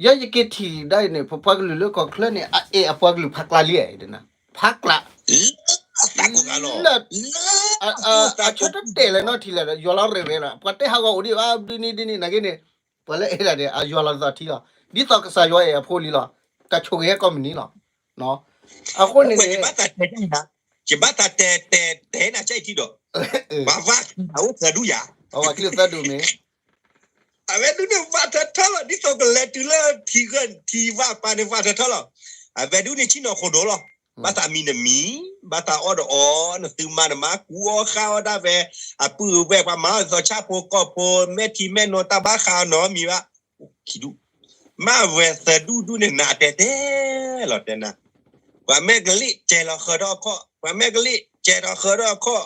ယဲယက့ၤထံၣ်ဒၣ်အံၤန့ၣ် ပပှၤကလုာ်လၢကီၢ်ချၢန့ၣ် အအဲၣ်အပှၤကလုာ်ဖးကျးလံ, ဖးကျး လၢ အဆၢတတဲာ်လဲၣ်နီၢ်ထံၣ်လဲၣ်ဒီး ယွၤလီၤရဲၣ်ရဲၣ်လီၤ, ပှၤတဲဟးဂီၤအိၣ်ဒံးဘၣ် ဒ်န့ၣ်ဒ်န့ၣ် နာ်က့န့ၣ် ပှၤလၢအဲၣ်ဒၣ်န့ၣ် အယွၤလီၤသးထံလီၤ, ဒ်သိးကစၢ်ယွၤအဲၣ်အဖိလံလီၤ, တၢ်ဆိၣ်ဂ့ၤဟဲကိးမုၢ်နံၤလီၤ, အဃိန့ၣ်န့ၣ် ယဘၣ်သးတဲတဲတဲနၤကဲအံၤထံဒီး ပှၤဝါချံအိၣ်သၢဒူၣ်ယၤ, ပှၤဝါချံအိၣ်သၢဒူၣ်မ့ၢ် အဝဲဒုးန့ၣ်ဘၣ်ထၢထၢလီၤ ဒ်သိးကလဲၤတုၤလၢထံဂၢၢ်ထံဝၣ်ပၤန့ၣ်ဘၣ်ထၢထၢလီၤ, အဝဲဒုးန့ၣ်ဆံၣ်နီၤခိၣ်ဒိၣ်လီၤ, ဘၣ်သးမံၤနမံၤ, ဘၣ်သးအီၣ်ဒီးအီ, နသုမၤနမါ ကူအီၣ်ဃၣ်အီၣ်ဒၣ်ဝဲ, အပုၢ်အဝဲၢ် ပှၤမၤအီၣ်သီဆၣ်ဖိကီၢ်ဖိ မဲာ်ထံမဲာ်နိ တၢ်ဘၣ်ဃးအီၤနီတမံၤဘၣ်, ခံဒူၣ်, မ့ၢ်ဝဲသၢဒူၣ်ဒူၣ်န့ၣ် နးတဲတဲလီၤတဲနၤ, ပှၤမဲာ်ကလံၣ် ကဲလီၤဃၢၤထီၣ်အခီၣ်, ပှၤမဲာ်ကလံၣ် ကဲလီၤဃၢၤထီၣ်အခီ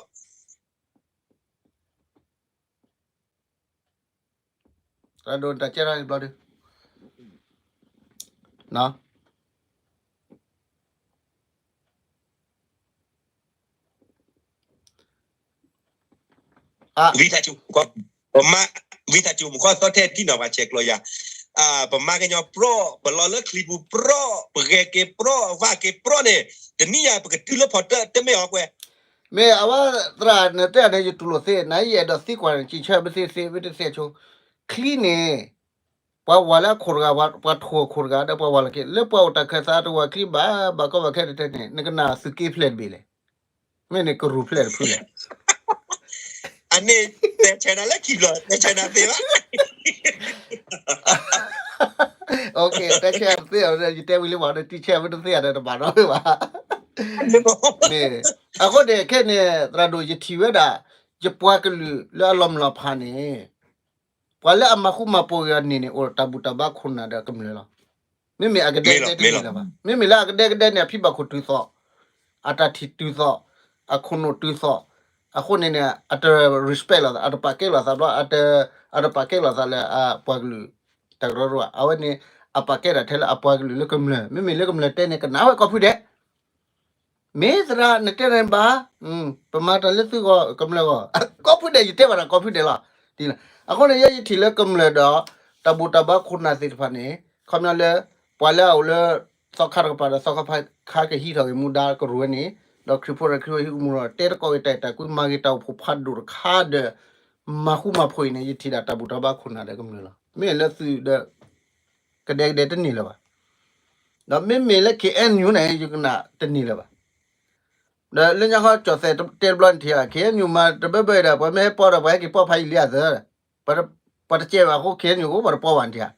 ၣ် တၢ်ဒိးတၢ်ကဲထီၣ်ဘျီဒုး ဝံသးစူၤ ပမၤ ဝံသးစူၤ မူခီသီထဲတံၢ်နီၤ ပှၤဆဲးကျိးယၤ, ပမၤကညီပြီ, ပလီၤလၢချံပူၤပြီ, ပဂဲၤက့ၤပြီ, ဝၢ်က့ၤပြီန့ၣ်, တနံၣ်ယၤပကတုၤလၢဖီတၢၣ် တမ့ၢ်အီၤကွဲး မ့ၢ်အဝဲသရၣ်နတဲန့ၣ် ယတူၢ်လိာ်သ့, နယအဲၣ်ဒိးသံကွၢ်န့ၣ် ကံၢ်ဆၢ ပသ့သ့ ပတသ့ဆိ, ချံန့ၣ် ပှၤဝၤလၢအခိၣ်တဂၤ, ပှၤထိၣ်အခိၣ်တဂၤ ဒီးပှၤဝၤလီၤက့ၤ လၢပှၤအိၣ်တၢ်ခၢၣ်သးတဝၢ်ချံဘၣ်, ဘၣ်ကီဘၣ်ခဲတတဲန့ၣ် နကနၣ်သုးက့ဖျဲၣ်တဘ့ၣ်လဲၣ်, မ့ၢ်န့ၣ်ကရူၢ်ဖျဲၣ်တဖုလဲၣ် အန့ၣ် တဲဆဲးနၤလၢခံဘျီ တဲဆဲးနၤသ့ဘၣ် တဲဆဲးသ့, ယတဲဝံၤလံဘၣ်ဒီး တံၤဆဲးဝဲတသ့ဒီး တဘၣ်နီတဘၣ်, မ့ၢ်, အဃိန့ၣ် ခဲန့ၣ် သရၣ်ဒိၣ် ယထံၣ်ဝဲဒၣ် ယပှၤကလုာ်လၢအလီၤမုၢ်လီၤဖးန့ၣ် ပှၤလၢအမၤဃူမၤဖိးဂ့ၤအီၤန့ၣ်န့ၣ် အိၣ်ဒီးတၢ်ဘူၣ်တၢ်ဘါခိၣ်နၢ်ဒီးကမျၢၢ်လီၤ. မ့မ့ၢ်အကဒဲကဒဲတန့ၢ်လၢၤဘၣ်. မ့မ့ၢ်လၢအကဒဲကဒဲန့ၣ် အဖံဘၣ်ခိၣ်တုၤသီၣ်, အတၢ်ထံၣ်တုၤသီၣ်, အခိၣ်နူာ်တုၤသီၣ်, အဃိန့ၣ်န့ၣ် အတ respect လိာ်သး, အတပာ်ကဲလိာ်သးဘျီ, အတပာ်ကဲလိာ်သးလၢအပှၤကလုာ်တၢ်ကရၢကရိဘၣ်. အဝဲန့ၣ် အပာ်ကဲဒၣ်ထဲလၢအပှၤကလုာ်လၢကမျၢၢ်, မ့မ့ၢ်လၢကမျၢၢ်တဲန့ၣ် ကနၣ်ဝဲကိးဖုဒဲး မ့ၢ်သရၣ်နတဲန့ၣ်ဘၣ်, ပမၤတၢ်လၢသုဂီၢ်ကမျၢၢ်ဂီၢ်, ကိးဖုဒဲး ယတဲဘၣ်တၢ်ကိးဖုဒဲးလီၤ. အဃိန့ၣ် ယဲယထံၣ်လၢကမျၢၢ်ဒီး တၢ်ဘူၣ်တၢ်ဘါခိၣ်နၢ်သ့ၣ်တဖၣ်န့ၣ် ခီပညီလၢ ပှၤလၢအအိၣ်လၢ သီခါတကပၤဒီး သီခါတခါကဟံးထီၣ်က့ၤမူဒါကရူၢ်ဝဲန့ၣ်, ဒီးခရံာ်ဖိဒီးခရံာ်ဖိဟံးကမူဒီး တဲတကိးက့ၤတၢ်အဲၣ်တၢ်ကွံ မၤဂ့ၤတၢ်အိၣ်ဖှိၣ်ဖးဒိၣ်တခါဒီး မၤဃူမၤဖိးအံၤန့ၣ် ယထံၣ်ဒၣ်တၢ်ဘူၣ်တၢ်ဘါခိၣ်နၢ်ဒီးကမျၢၢ်လီၤ. မ့ၢ်လၢသုးဒီး ကဒဲကဒဲတန့ၢ်လၢၤဘၣ်. ဒီးမ့မ့ၢ်လၢ ခ့ၣ်အဲၣ်ယူၣ်န့ၣ် ယကနၣ်တန့ၢ်လၢၤဘၣ်. ဒီးလၢညါခီကၠီၣ်သဲးတဲတဘျီနထံၣ်ဧါ, ခ့ၣ်အဲၣ်ယူၣ်မၤတဘၢဘၢဒီး ပှၤမ့ၢ်ဟဲပီဒီး ပှၤဟဲက့ၤပီဖးယံာ်လံအသၢ, ပှၤတကဲဘၣ်အဃိ ခ့ၣ်အဲၣ်ယူၣ်အိၣ် ပှၤတပီဘၣ်နထံၣ်ဧါ.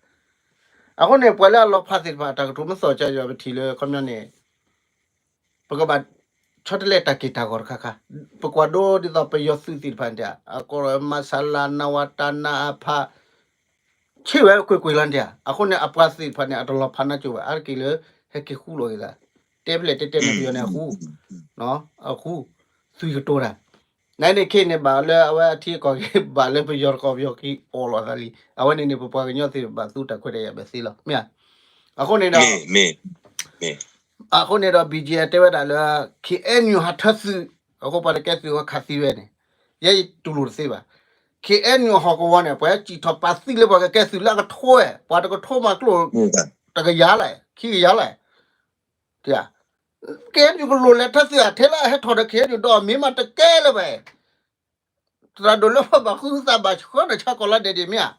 အဃိန့ၣ် ပှၤလၢအလီၤဖးသ့ၣ်တဖၣ် တၢ်ကတိၤမ့ၢ်သီၣ်ကၢယွၤပထံၣ်လၢခီပညီန့ၣ် ပကဘၣ်ဆီတလဲတၢ်က့ၢ်တၢ်ဂီၤတခါခါ, ပကွၢ်ဒိဒ်သိးပယီၤသုးသ့ၣ်တဖၣ်န့ၣ် အကီၢ် မၤစၢၤလၤ နဝတ နအဖ ဆံးဝဲကွ့ၢ်ကွ့ၢ်လီၤနထံၣ်ဧါ. အဃိန့ၣ် အပှၤသ့ၣ်တဖၣ်န့ၣ် အတလီၤဖးနါကၠိဘၣ်, အါတက့ၢ်လၢ ဟဲက့ၤဃူလိာ်က့ၤသး, တဲဖျဲၣ်တဲတဲန့ၣ် ပယီၤန့ၣ်အဃူ, အဃူ, သွံၣ်ကတိၤတၢ်, နန့ၣ်ခ့န့ၣ် ဘၣ်လၢအဝဲအထံအကီၢ်က့ၤ ဘၣ်လၢပယီၤတကီၢ်ပယီၤက့ၤအီၣ်လိာ်သးလံ. အဝဲန့ၣ်န့ၣ် ပပှၤကညီသ့ၣ်တဖၣ် ဘၣ်သူတၢ်ခွဲးတၢ်ယာ်ဘၣ်သ့လီၤ မ့ၢ်ဧါ. အဃိန့ၣ်ဒီး အဃိန့ၣ်ဒီး ဘံၣ်ကၠံ တဲဝဲဒၣ်လၢ ခ့ၣ်အဲၣ်ယူၣ်ဟးထၢသုး, အဃိပှၤတကဲသုးဝဲခးသံဝဲန့ၣ်, ယဲယတူၢ်လိာ်တသ့ဘၣ်. ခ့ၣ်အဲၣ်ယူၣ်ဟီၣ်ကဝီၤန့ၣ် ပှၤဟဲစံၣ်ထီၣ်ပာ်သံလၢပှၤကကဲသုးလၢအကထိဝဲ, ပှၤတကထိမးကျိၣ် တကယၤလဲၣ် ခံကယၤလဲၣ်, တၢ် ကဲယိၤကလိၣ်လဲၤထၢသုးအထဲလၢအဟဲထီၣ်ဒီး ကဲယိၤဒီးမ့ၢ်မးတကဲလၢၤဘၣ်. သရၣ်ဒိၣ်လၢပဘၣ်ဃုသးဘၣ်ဆှၢဒီးဆါကီၢ်လါဒဲးဒံးမ့ၢ်ဧါ,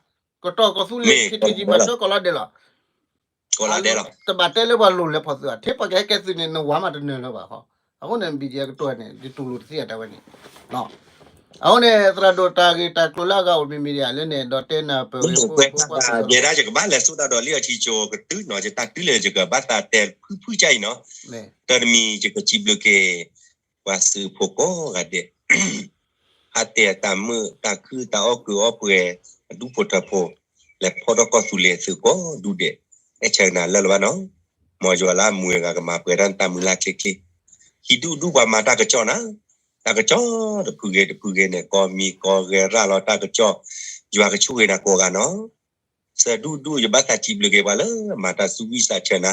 ကတီၢ်ကီၢ်သူလ့ၤ ခ့တယံၤ ဘၣ်ဆှၢကီၢ်လါဒဲးလီၤ. တဘၣ်တဲလၢပှၤလိၣ်လဲၤဖီၣ်သုးအထဲ ပှၤကဟဲကဲသုးန့ၣ် နဝၤမးတနၢၤလၢၤဘၣ်ဃီ. အဃိန့ၣ် ဘံၣ်ကဲကတိၤန့ၣ် ယတူၢ်လိာ်တသ့အတၢ်ဝဲန့ၣ် အဃိန့ၣ် သရၣ်ဒိၣ်တၢ်ဂ့ၢ်တၢ်ကျိၤလၢအဂၤအိၣ်မံၤမံၤဒံးဧါလၢန့ၣ် ဒီးတဲနၢ်ပၢၢ်ဂ့ၤဖိဖိကွၢ်စ့ၢ်ကီး ယဲဒၣ်ယကဘၣ်လဲၤဆူတၢ်ဒီးလံအီၤထံကၠိကတုၤနီၤ ယတၢ်တုၤလၢယကဘၣ်သးတဲဖုဖုကၢ်အံၤနီၤ တၢ်တမံၤယကစံးဘျုးက့ၤ ပှၤသုးဖိကိးဂၤဒဲး ဟးတဲအတၢ်မုာ်တၢ်ခုၣ်တၢ်အီၣ်ကုးအီၣ်ပှဲၤ အဒူၣ်ဖိထၢဖိ လဲၤဖီၣ်ထီၣ်ကီၢ်သူလ့ၤသုးကိးဒူၣ်ဒဲး အဲၣ်ဆၢကနၤလၢာ်လၢၤဘၣ်နီၤ မ်ယွၤလၢအမူဝဲဂၤကမၤပှဲၤတၢ်နတၢ်မုာ်လၢ်ချ့ချ့ ဟံးဒူၣ်ဒူၣ်ပှၤမၤတၢ်ကစီၣ်နၤ တၢ်ကစီၣ်တဖုဂ့ၤတဖုဂ့ၤန့ၣ် ကိးမံၤကိးဂဲၤရၣ်လီၤတၢ်ကစီၣ် ယွၤကဆိၣ်ဂ့ၤနၤကိးဂၤနီၤ စၢၤဒူၣ်ဒူၣ် ယဘၣ်သးစံးဘျုးက့ၤပှၤလၢမၤတၢ်သူဝံၣ်စးဆၢနၤ,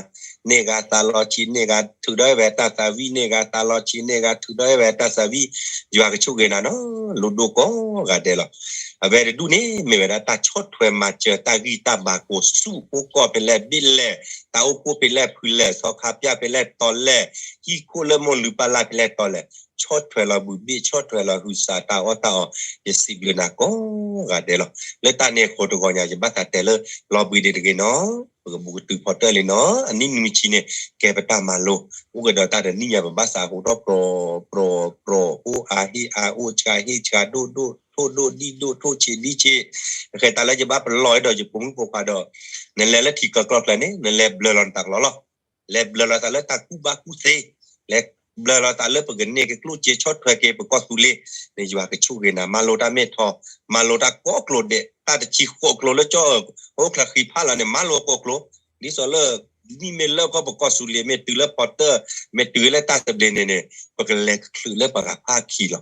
န့ၢ်ဂၤသးလီၤဆံး န့ၢ်ဂၤထုးဒီးအဲၣ်ဝဲတၢ်သးဝံၣ် န့ၢ်ဂၤသးလီၤဆံး န့ၢ်ဂၤထုးဒီးအဲၣ်ဝဲတၢ်သးဝံၣ်, ယွၤကဆိၣ်ဂ့ၤနၤနီၤ လိၣ်ဒိၣ်ကိးဂၤဒဲးလီၤ. အဝဲတဒူၣ်န့ၣ် မ့ၢ်ဝဲဒၣ်တၢ်ဆီၣ်ထွဲမၤစၢၤတၢ်ဂံၢ်တၢ်ဘါကိးဆူၣ်ဖိကီၢ်ဖဲလဲၣ်ဘ့ၣ်လဲၣ်, တၢ်အိၣ်ဖှိၣ်ဖဲလဲၣ်ဖုလဲၣ်, ဆီခါပၠၣ်ဖဲလဲၣ်တီလဲၣ်, ဟံၣ်ခိၣ်လၢမိၢ်လုၢ်ပၢ်လၢ်ဖဲလဲၣ်တီလဲၣ်, ဆီၣ်ထွဲလီၤဘုးဘ့ၣ် ဆီၣ်ထွဲလီၤဟုးစးတၢ်အီၣ်တၢ်အီ ယစံးဘျုးနၤကိးဂၤဒဲးလီၤ. လၢတၢ်န့ၣ်အဃိတဂီၢ်ညါ ယဘၣ်သးတဲလၢ လီၤဘှံးဒံးတဂ့ၤနီၤ, ပကဘူးကတုၤဖီတၢၣ်လံနီၤ, အနံၣ်နွံဆံန့ၣ် ကဲပတၢ်မၤလိ, အိၣ်ကဒီးတၢ်တနံၣ်ညါ ပဘၣ်သးဟးထီၣ်ပြီပြီပြီ, အိၣ်အါဟ့ၣ်အါ အိၣ်ဆှးဟ့ၣ်ဆှး ဒိၣ်ဒိၣ် ထိၣ်ဒိၣ်ဒံၣ်ဒိၣ် ထိၣ်ဆံးဒံၣ်ဆံး, တဃဲၤတၢ်လၢယဘၣ်ပလီၢ်အဲၣ်ဒိးယဖိမုၣ်ဖိခွါဒီး, နလဲၤလၢထံကီၢ်ကျီၢ်ကျၢၤန့ၣ် နလဲၤဘျၢလီၤနတၢ်ကလီလီၤ. လဲၤဘျၢလီၤသးလၢတၢ်ကူၣ်ဘၣ်ကူၣ်သ့, လဲၤဘျၢလီၤသးလၢပကန့ၢ်ကကျိၣ်စ့ဆီၣ်ထွဲက့ၤပကီၢ်သူလ့ၤ, န့ၣ်ယွၤကဆိၣ်ဂ့ၤနၤ မၤလိတၢ်မ့ၢ်ထီ, မၤလိတၢ်ကိးကျိၤဒဲး, တၢ်တဆံဃိးကျိၤလၢကၠီၣ်အၢ အိၣ်ချၢဃံဖးလီၤန့ၣ် မၤလိကိးကျိၤ, ဒ်သိးလၢ မ့မ့ၢ်လၢကီၢ်ပကီၢ်သူလ့ၤ မ့ၢ်တုၤလၢဖီတၢၣ် မ့ၢ်တုၤလၢတၢ်သဘျ့န့ၣ်န့ၣ် ပကလဲၤချုးလၢပှၤဂၤဖးခံလီၤ.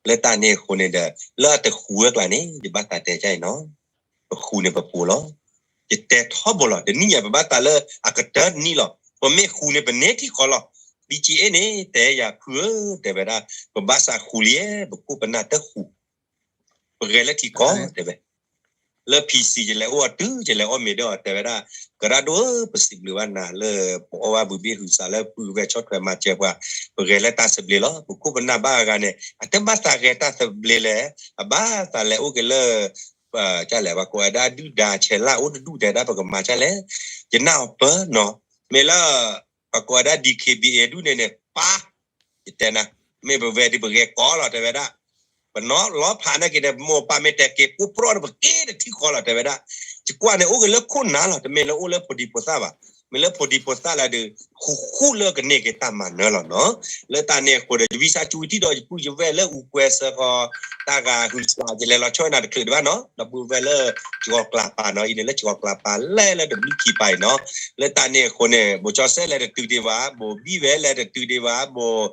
လၢတၢ်န့ၣ်အဃိန့ၣ်ဒီး လၢအတဃူဝဲကျါန့ၣ် ယဘၣ်သးတဲကအံၤနီၤ ပဃူန့ၣ်ပပိာ်လီၤ. ယတဲထီဘိလီၤ, တနံၣ်ညါပဘၣ်သးလၢအကတၢၢ်တနံၣ်လီၤ. ပမ့ၢ်ဃူန့ၣ် ပန့ၢ်ထံဃီလီၤ. ဘံၣ်ကၠံအ့န့ၣ် တဲယၤဖုဧၢ, တဲဝဲဒၣ် ပဘၣ်သးဃူလံ, ပခိၣ်ပနၢ်တဃူ, ပဂဲၤလၢထံကီၢ် တဲဝဲ လၢ ဖံစံ ယလဲၤအိၣ်အီၤတုၤ ယလဲၤအီၣ်မ့ၤဒီးအီၤ တဲဝဲဒၣ် ကရၣ်ဒိၣ်ဧၢ, ပစံးဘျုးဘၣ်နၤလၢ ပအီၣ်ဘၣ်ဘုးဘ့ၣ်ဟုးစးလၢ ပုၢ်ဝဲၢ်ဆီၣ်ထွဲမၤစၢၤပှၤ, ပဂဲၤလၢတၢ်သဘျ့လီၤ. ပခိၣ်ပနၢ်ဘၣ်အဂၤန့ၣ် အတဘၣ်သးဂဲၤတၢ်သဘျ့လဲၣ်, အဘၣ်သးလဲၤအိၣ်က့ၤလၢ ကလဲၣ် ပှၤကိးဝဲဒၣ်ဒုၣ်ဒါဆဲးလၢအိၣ်တဒူၣ်တဲဒၣ် ပကမၤဒ်လဲၣ်, ယနာ်အီၤပၢၢ်နီၤ, မ့ၢ်လၢ ပှၤကိးဝဲဒၣ် DKBA ဒူၣ်န့ၣ်န့ၣ် ပၢ် ယတဲနၤ, မ့ၢ်ပဝဲဒ်ပဂဲၤကီလီၤ တဲဝဲဒၣ်, ပနီၤလီၤဖးနာ်က့ၤန့ၣ် မိၢ်ပၢ်မ့ၢ်တဲက့ၤ ကိးပြီဒီး ပက့ၤတထံဃီလီၤ တဲဝဲဒၣ်, ယကွၢ်န့ၣ် အိၣ်က့ၤလၢခိၣ်နၢ်လီၤ, တမ့ၢ်လၢအိၣ်လၢဖိဒံဖိသၣ်ဘၣ်, မ့ၢ်လၢဖိဒံဖိသၣ်လၢဒီး ဃူဃူလၢကန့ၢ်က့ၤတၢ်မၤနၢၤလီၤနီၤ. လၢတၢ်န့ၣ်အဃိဒီး ယဝံသးစူၤထံၣ်ဒီး ယပုၢ်ယဝဲၢ်လၢအူကွဲးစၢဃီၤ တၢ်ဂၤဟုးစး ယလဲၤလီၤဆီဝဲနၤတချုးဒံးဘၣ်နီၤ, ဒီပုၢ်ဝဲၢ်လၢ ကၠီၤကျးပၤနီၤ, အံၤန့ၣ်လၢ ကၠီၤကျးပၤလဲၣ်လၢတဘျုးခံပၤအံၤနီၤ. လၢတၢ်န့ၣ်အဃိန့ၣ် ဘိၣ်ကၠီစဲလဲၣ်တတုၤဒံးဘၣ်, ဘိၣ်ဘံၣ်ဝဲလဲၣ်တတုၤဒံးဘၣ်, ဘိၣ်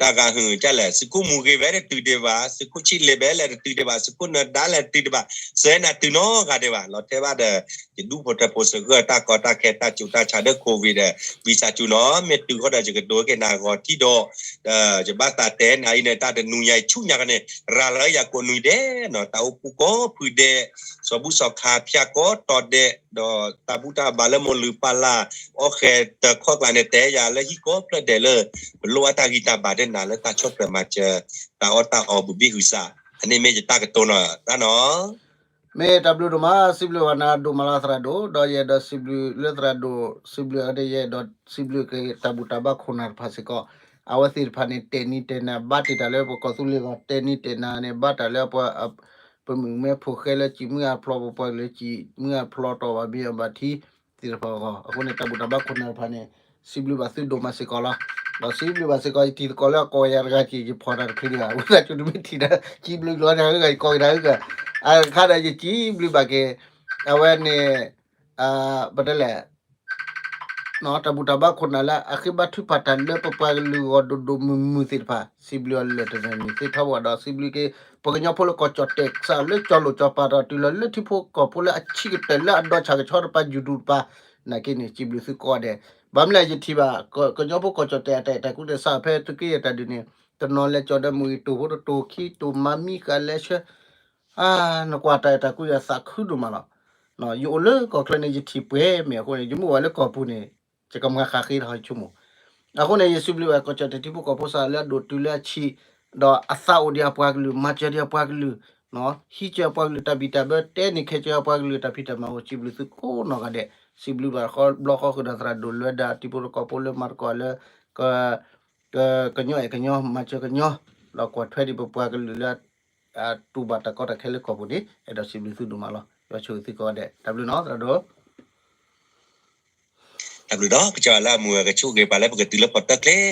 တၢ်ဂၤဟုးကလဲၣ်, သုးခိၣ်မူဂ့ၤဝဲတတုၤဒံးဘၣ်, သုးခိၣ်ဆံးလ့းဘဲလဲၣ်တတုၤဒံးဘၣ်, သုးခိၣ်နၢၤဒါလဲၣ်တတုၤဒံးဘၣ်, စဲနၤတုၤနီတဂၤဒံးဘၣ်, လီၤထဲဘၣ်ဒီး ယဒူၣ်ဖိထၢဖိစၢၤဂၢၢ်တၢ်ကီတၢ်ခဲတၢ်ကၠိတၢ်ဆါဒီး COVID ဒီး ဝံသးစူၤနီၤ, မ့ၢ်တုၤဃီဒီး ယကဒိးက့ၤနၤဂီၤထံၣ်ဒီး ယဘၣ်သးတဲနၤအံၤန့ၣ် တၢ်တနံၤညါအံၤဆူညါကန့ၣ် ရၤလီၤယၤကိးနွံဒဲးနီၤ, တၢ်အိၣ်ဖှိၣ်ကိးဖုဒဲး, စီၤဘူၣ်စီၤခါဖၠၣ်ကိးတီၤဒဲး, ဒီးတၢ်ဘူၣ်တၢ်ဘါလၢမိၢ်လုၢ်ပၢ်လၢ် အီၣ်ဃဲၤတၢၤခီၣ်ကျါန့ၣ် တဲယၤလၢဟံၣ်ကိးဖျၢၣ်ဒဲးလၢ ပလိၣ်ဘၣ်တၢ်ဂံၢ်တၢ်ဘါဒဲးနၤလၢတၢ်ဆီၣ်ထွဲမၤစၢၤ တၢ်အီၣ်တၢ်အီဘုးဘ့ၣ်ဟုးစး, အန့ၣ်မ့ၢ်ယတၢ်ကတိၤနီၤတၢ်နီၤ. မ့ၢ်တၢ်ဘျုးဒိၣ်မး စံးဘျုးဘၣ်နၤဒိၣ်မးလီၤသရၣ်ဒိၣ်, ဒီးယအဲၣ်ဒိးစံးဘျုးလၢသရၣ်ဒိၣ် စံးဘျုးအီၤဒီး ယအဲၣ်ဒိးစံးဘျုးက့ၤတၢ်ဘူၣ်တၢ်ဘါခိၣ်နၢ်တဖၣ်စ့ၢ်ကီး, အဝဲသ့ၣ်တဖၣ်န့ၣ် တဲာ်နံၤတဲာ်နၤ ဘၣ်တ့ၢ်တၢ်လၢပကီၢ်သူလ့ၤဂီၢ်, တဲာ်နံၤတဲာ်နၤန့ၣ် ဘၣ်တၢ်လၢပှၤ ပမုၣ်မဲဖိဃဲလၢစံးမုၢ်အဖျီ ပပှၤကလုာ်စံးမုၢ်အဖျီတီၢ်ဘၣ်မ့ၢ်အဘၣ်ထံသ့ၣ်တဖၣ်အဂီၢ်, အဃိန့ၣ် တၢ်ဘူၣ်တၢ်ဘါခိၣ်နၢ်တဖၣ်န့ၣ် စံးဘျုးဘၣ်သုဒိၣ်မးစ့ၢ်ကီးလီၤ. ဒီးစံးဘျုးဘၣ်စ့ၢ်ကီး ယတံၤသကိးလၢအကိးယၤတဂၤက့ၤ ယဖီၣ်တၢ်တချုးဒံးဘၣ်, ဝံသးစူၤတမ့ၢ်ထံၣ်တၢ် စံးဘျုးလီၤတၢ်အဂၤ ယကိးက့ၤတၢ်အဂၤ, အခါဒီးယစံးဘျုးဘၣ်က့ၤ အဝဲန့ၣ် ပတဲလဲၣ် တၢ်ဘူၣ်တၢ်ဘါခိၣ်နၢ်လၢအဃ့ဘါထုကဖၣ်တၢ်လၢပပှၤကလုာ်ဂီၢ်ဒိၣ်ဒိၣ်မုၢ်မုၢ်သ့ၣ်တဖၣ် စံးဘျုးအီၤလၢာ်တနၢၤန့ၣ်သ့ၣ်ထီဘိဒီး စံးဘျုးက့ၤ ပှၤကညီဖိလၢကီၢ်ကၠီၣ်တဲာ်ကစၢ်လၢကၠီၣ်လိာ်ကၠီၣ်ပၤဒီး တုၤလီၤလၢထံဖိကီၢ်ဖိလၢအဆံးကတၢၢ်လၢအဒိဆၣ်ကဆီတပၤယူၤဒူၣ်တပၤ နာ်က့န့ၣ် စံးဘျုးသုကိးဂၤဒဲး, ဘၣ်မနုၤလဲၣ်ယထံၣ်ဘၣ် ကညီဖိကီၢ်ကၠီၣ်တဲာ်အတၢ်အဲၣ်တၢ်ကွံတၢ်ဆါဖဲသုးက့ယဲၢ်တၢ်ဒုးန့ၣ် တနီၤလဲၤကၠီၣ်ဒီးမုၢ်ဂ့ၤတိၢ်ဖိတတိၢ်ခံတိၢ် မၤမံဃာ်လဲၤဆှၢ နကွၢ်တၢ်အဲၣ်တၢ်ကွံအသးခုဒိၣ်မးလီၤ. ယအိၣ်လၢကီၢ်ချၢန့ၣ် ယထံၣ်ပှဲၤမ့ၢ်အဃိန့ၣ် ယမ့ၢ်အိၣ်ဝဲလၢကီၢ်ပူၤန့ၣ် ယကမၤဃၣ်ဃ့လီၤယဆိကမိၣ်, အဃိန့ၣ် ယစံးဘျုးဘၣ် ကီၢ်ကၠီၣ်တဲၣ်ထံဖိကီၢ်ဖိစ့ၢ်ကီးလၢအဒိၣ်တုၤလၢအဆံး, ဒီးအသးအိၣ်ဒံးအပှၤကလုာ်, မၤစၢၤဒံးအပှၤကလုာ်, ဟံးစၢၤအပှၤကလုာ်တၢ်ဘံၣ်တၢ်ဘၢ, တဲန့ၢ်ခဲဆ့အပှၤကလုာ်တၢ်ဖံးတၢ်မၤအဃိ စံးဘျုးသုကိးနီၢ်ဂၤဒဲး, စံးဘျုးဘၣ်ဘျီဃီဃုာ်ဒီးသရၣ်ဒိၣ်လွဲဒီးထံဖိကီၢ်ဖိလၢမၤသကိးလၢ ကညီအဲၣ်ကညီ မၤစၢၤကညီ, ဒီးကွၢ်ထွဲဒံးပပှၤကလုာ်လၢ တူၢ်ဘၣ်တၢ်ကီတၢ်ခဲလၢကီၢ်ပူၤန့ၣ် အဲၣ်ဒိးစံးဘျုးသုဒိၣ်မးလီၤ. ယွၤဆိၣ်ဂ့ၤသုကိးဂၤဒဲး, တၢ်ဘျုးနီၢ်သရၣ်ဒိၣ်. တၢ်ဘျုးဒီး ကစၢ်လၢအမုာ်ဂ့ၤကဆိၣ်ဂ့ၤပှၤလၢပကတုၤလၢကီၢ်တၢ်ချ့ချ့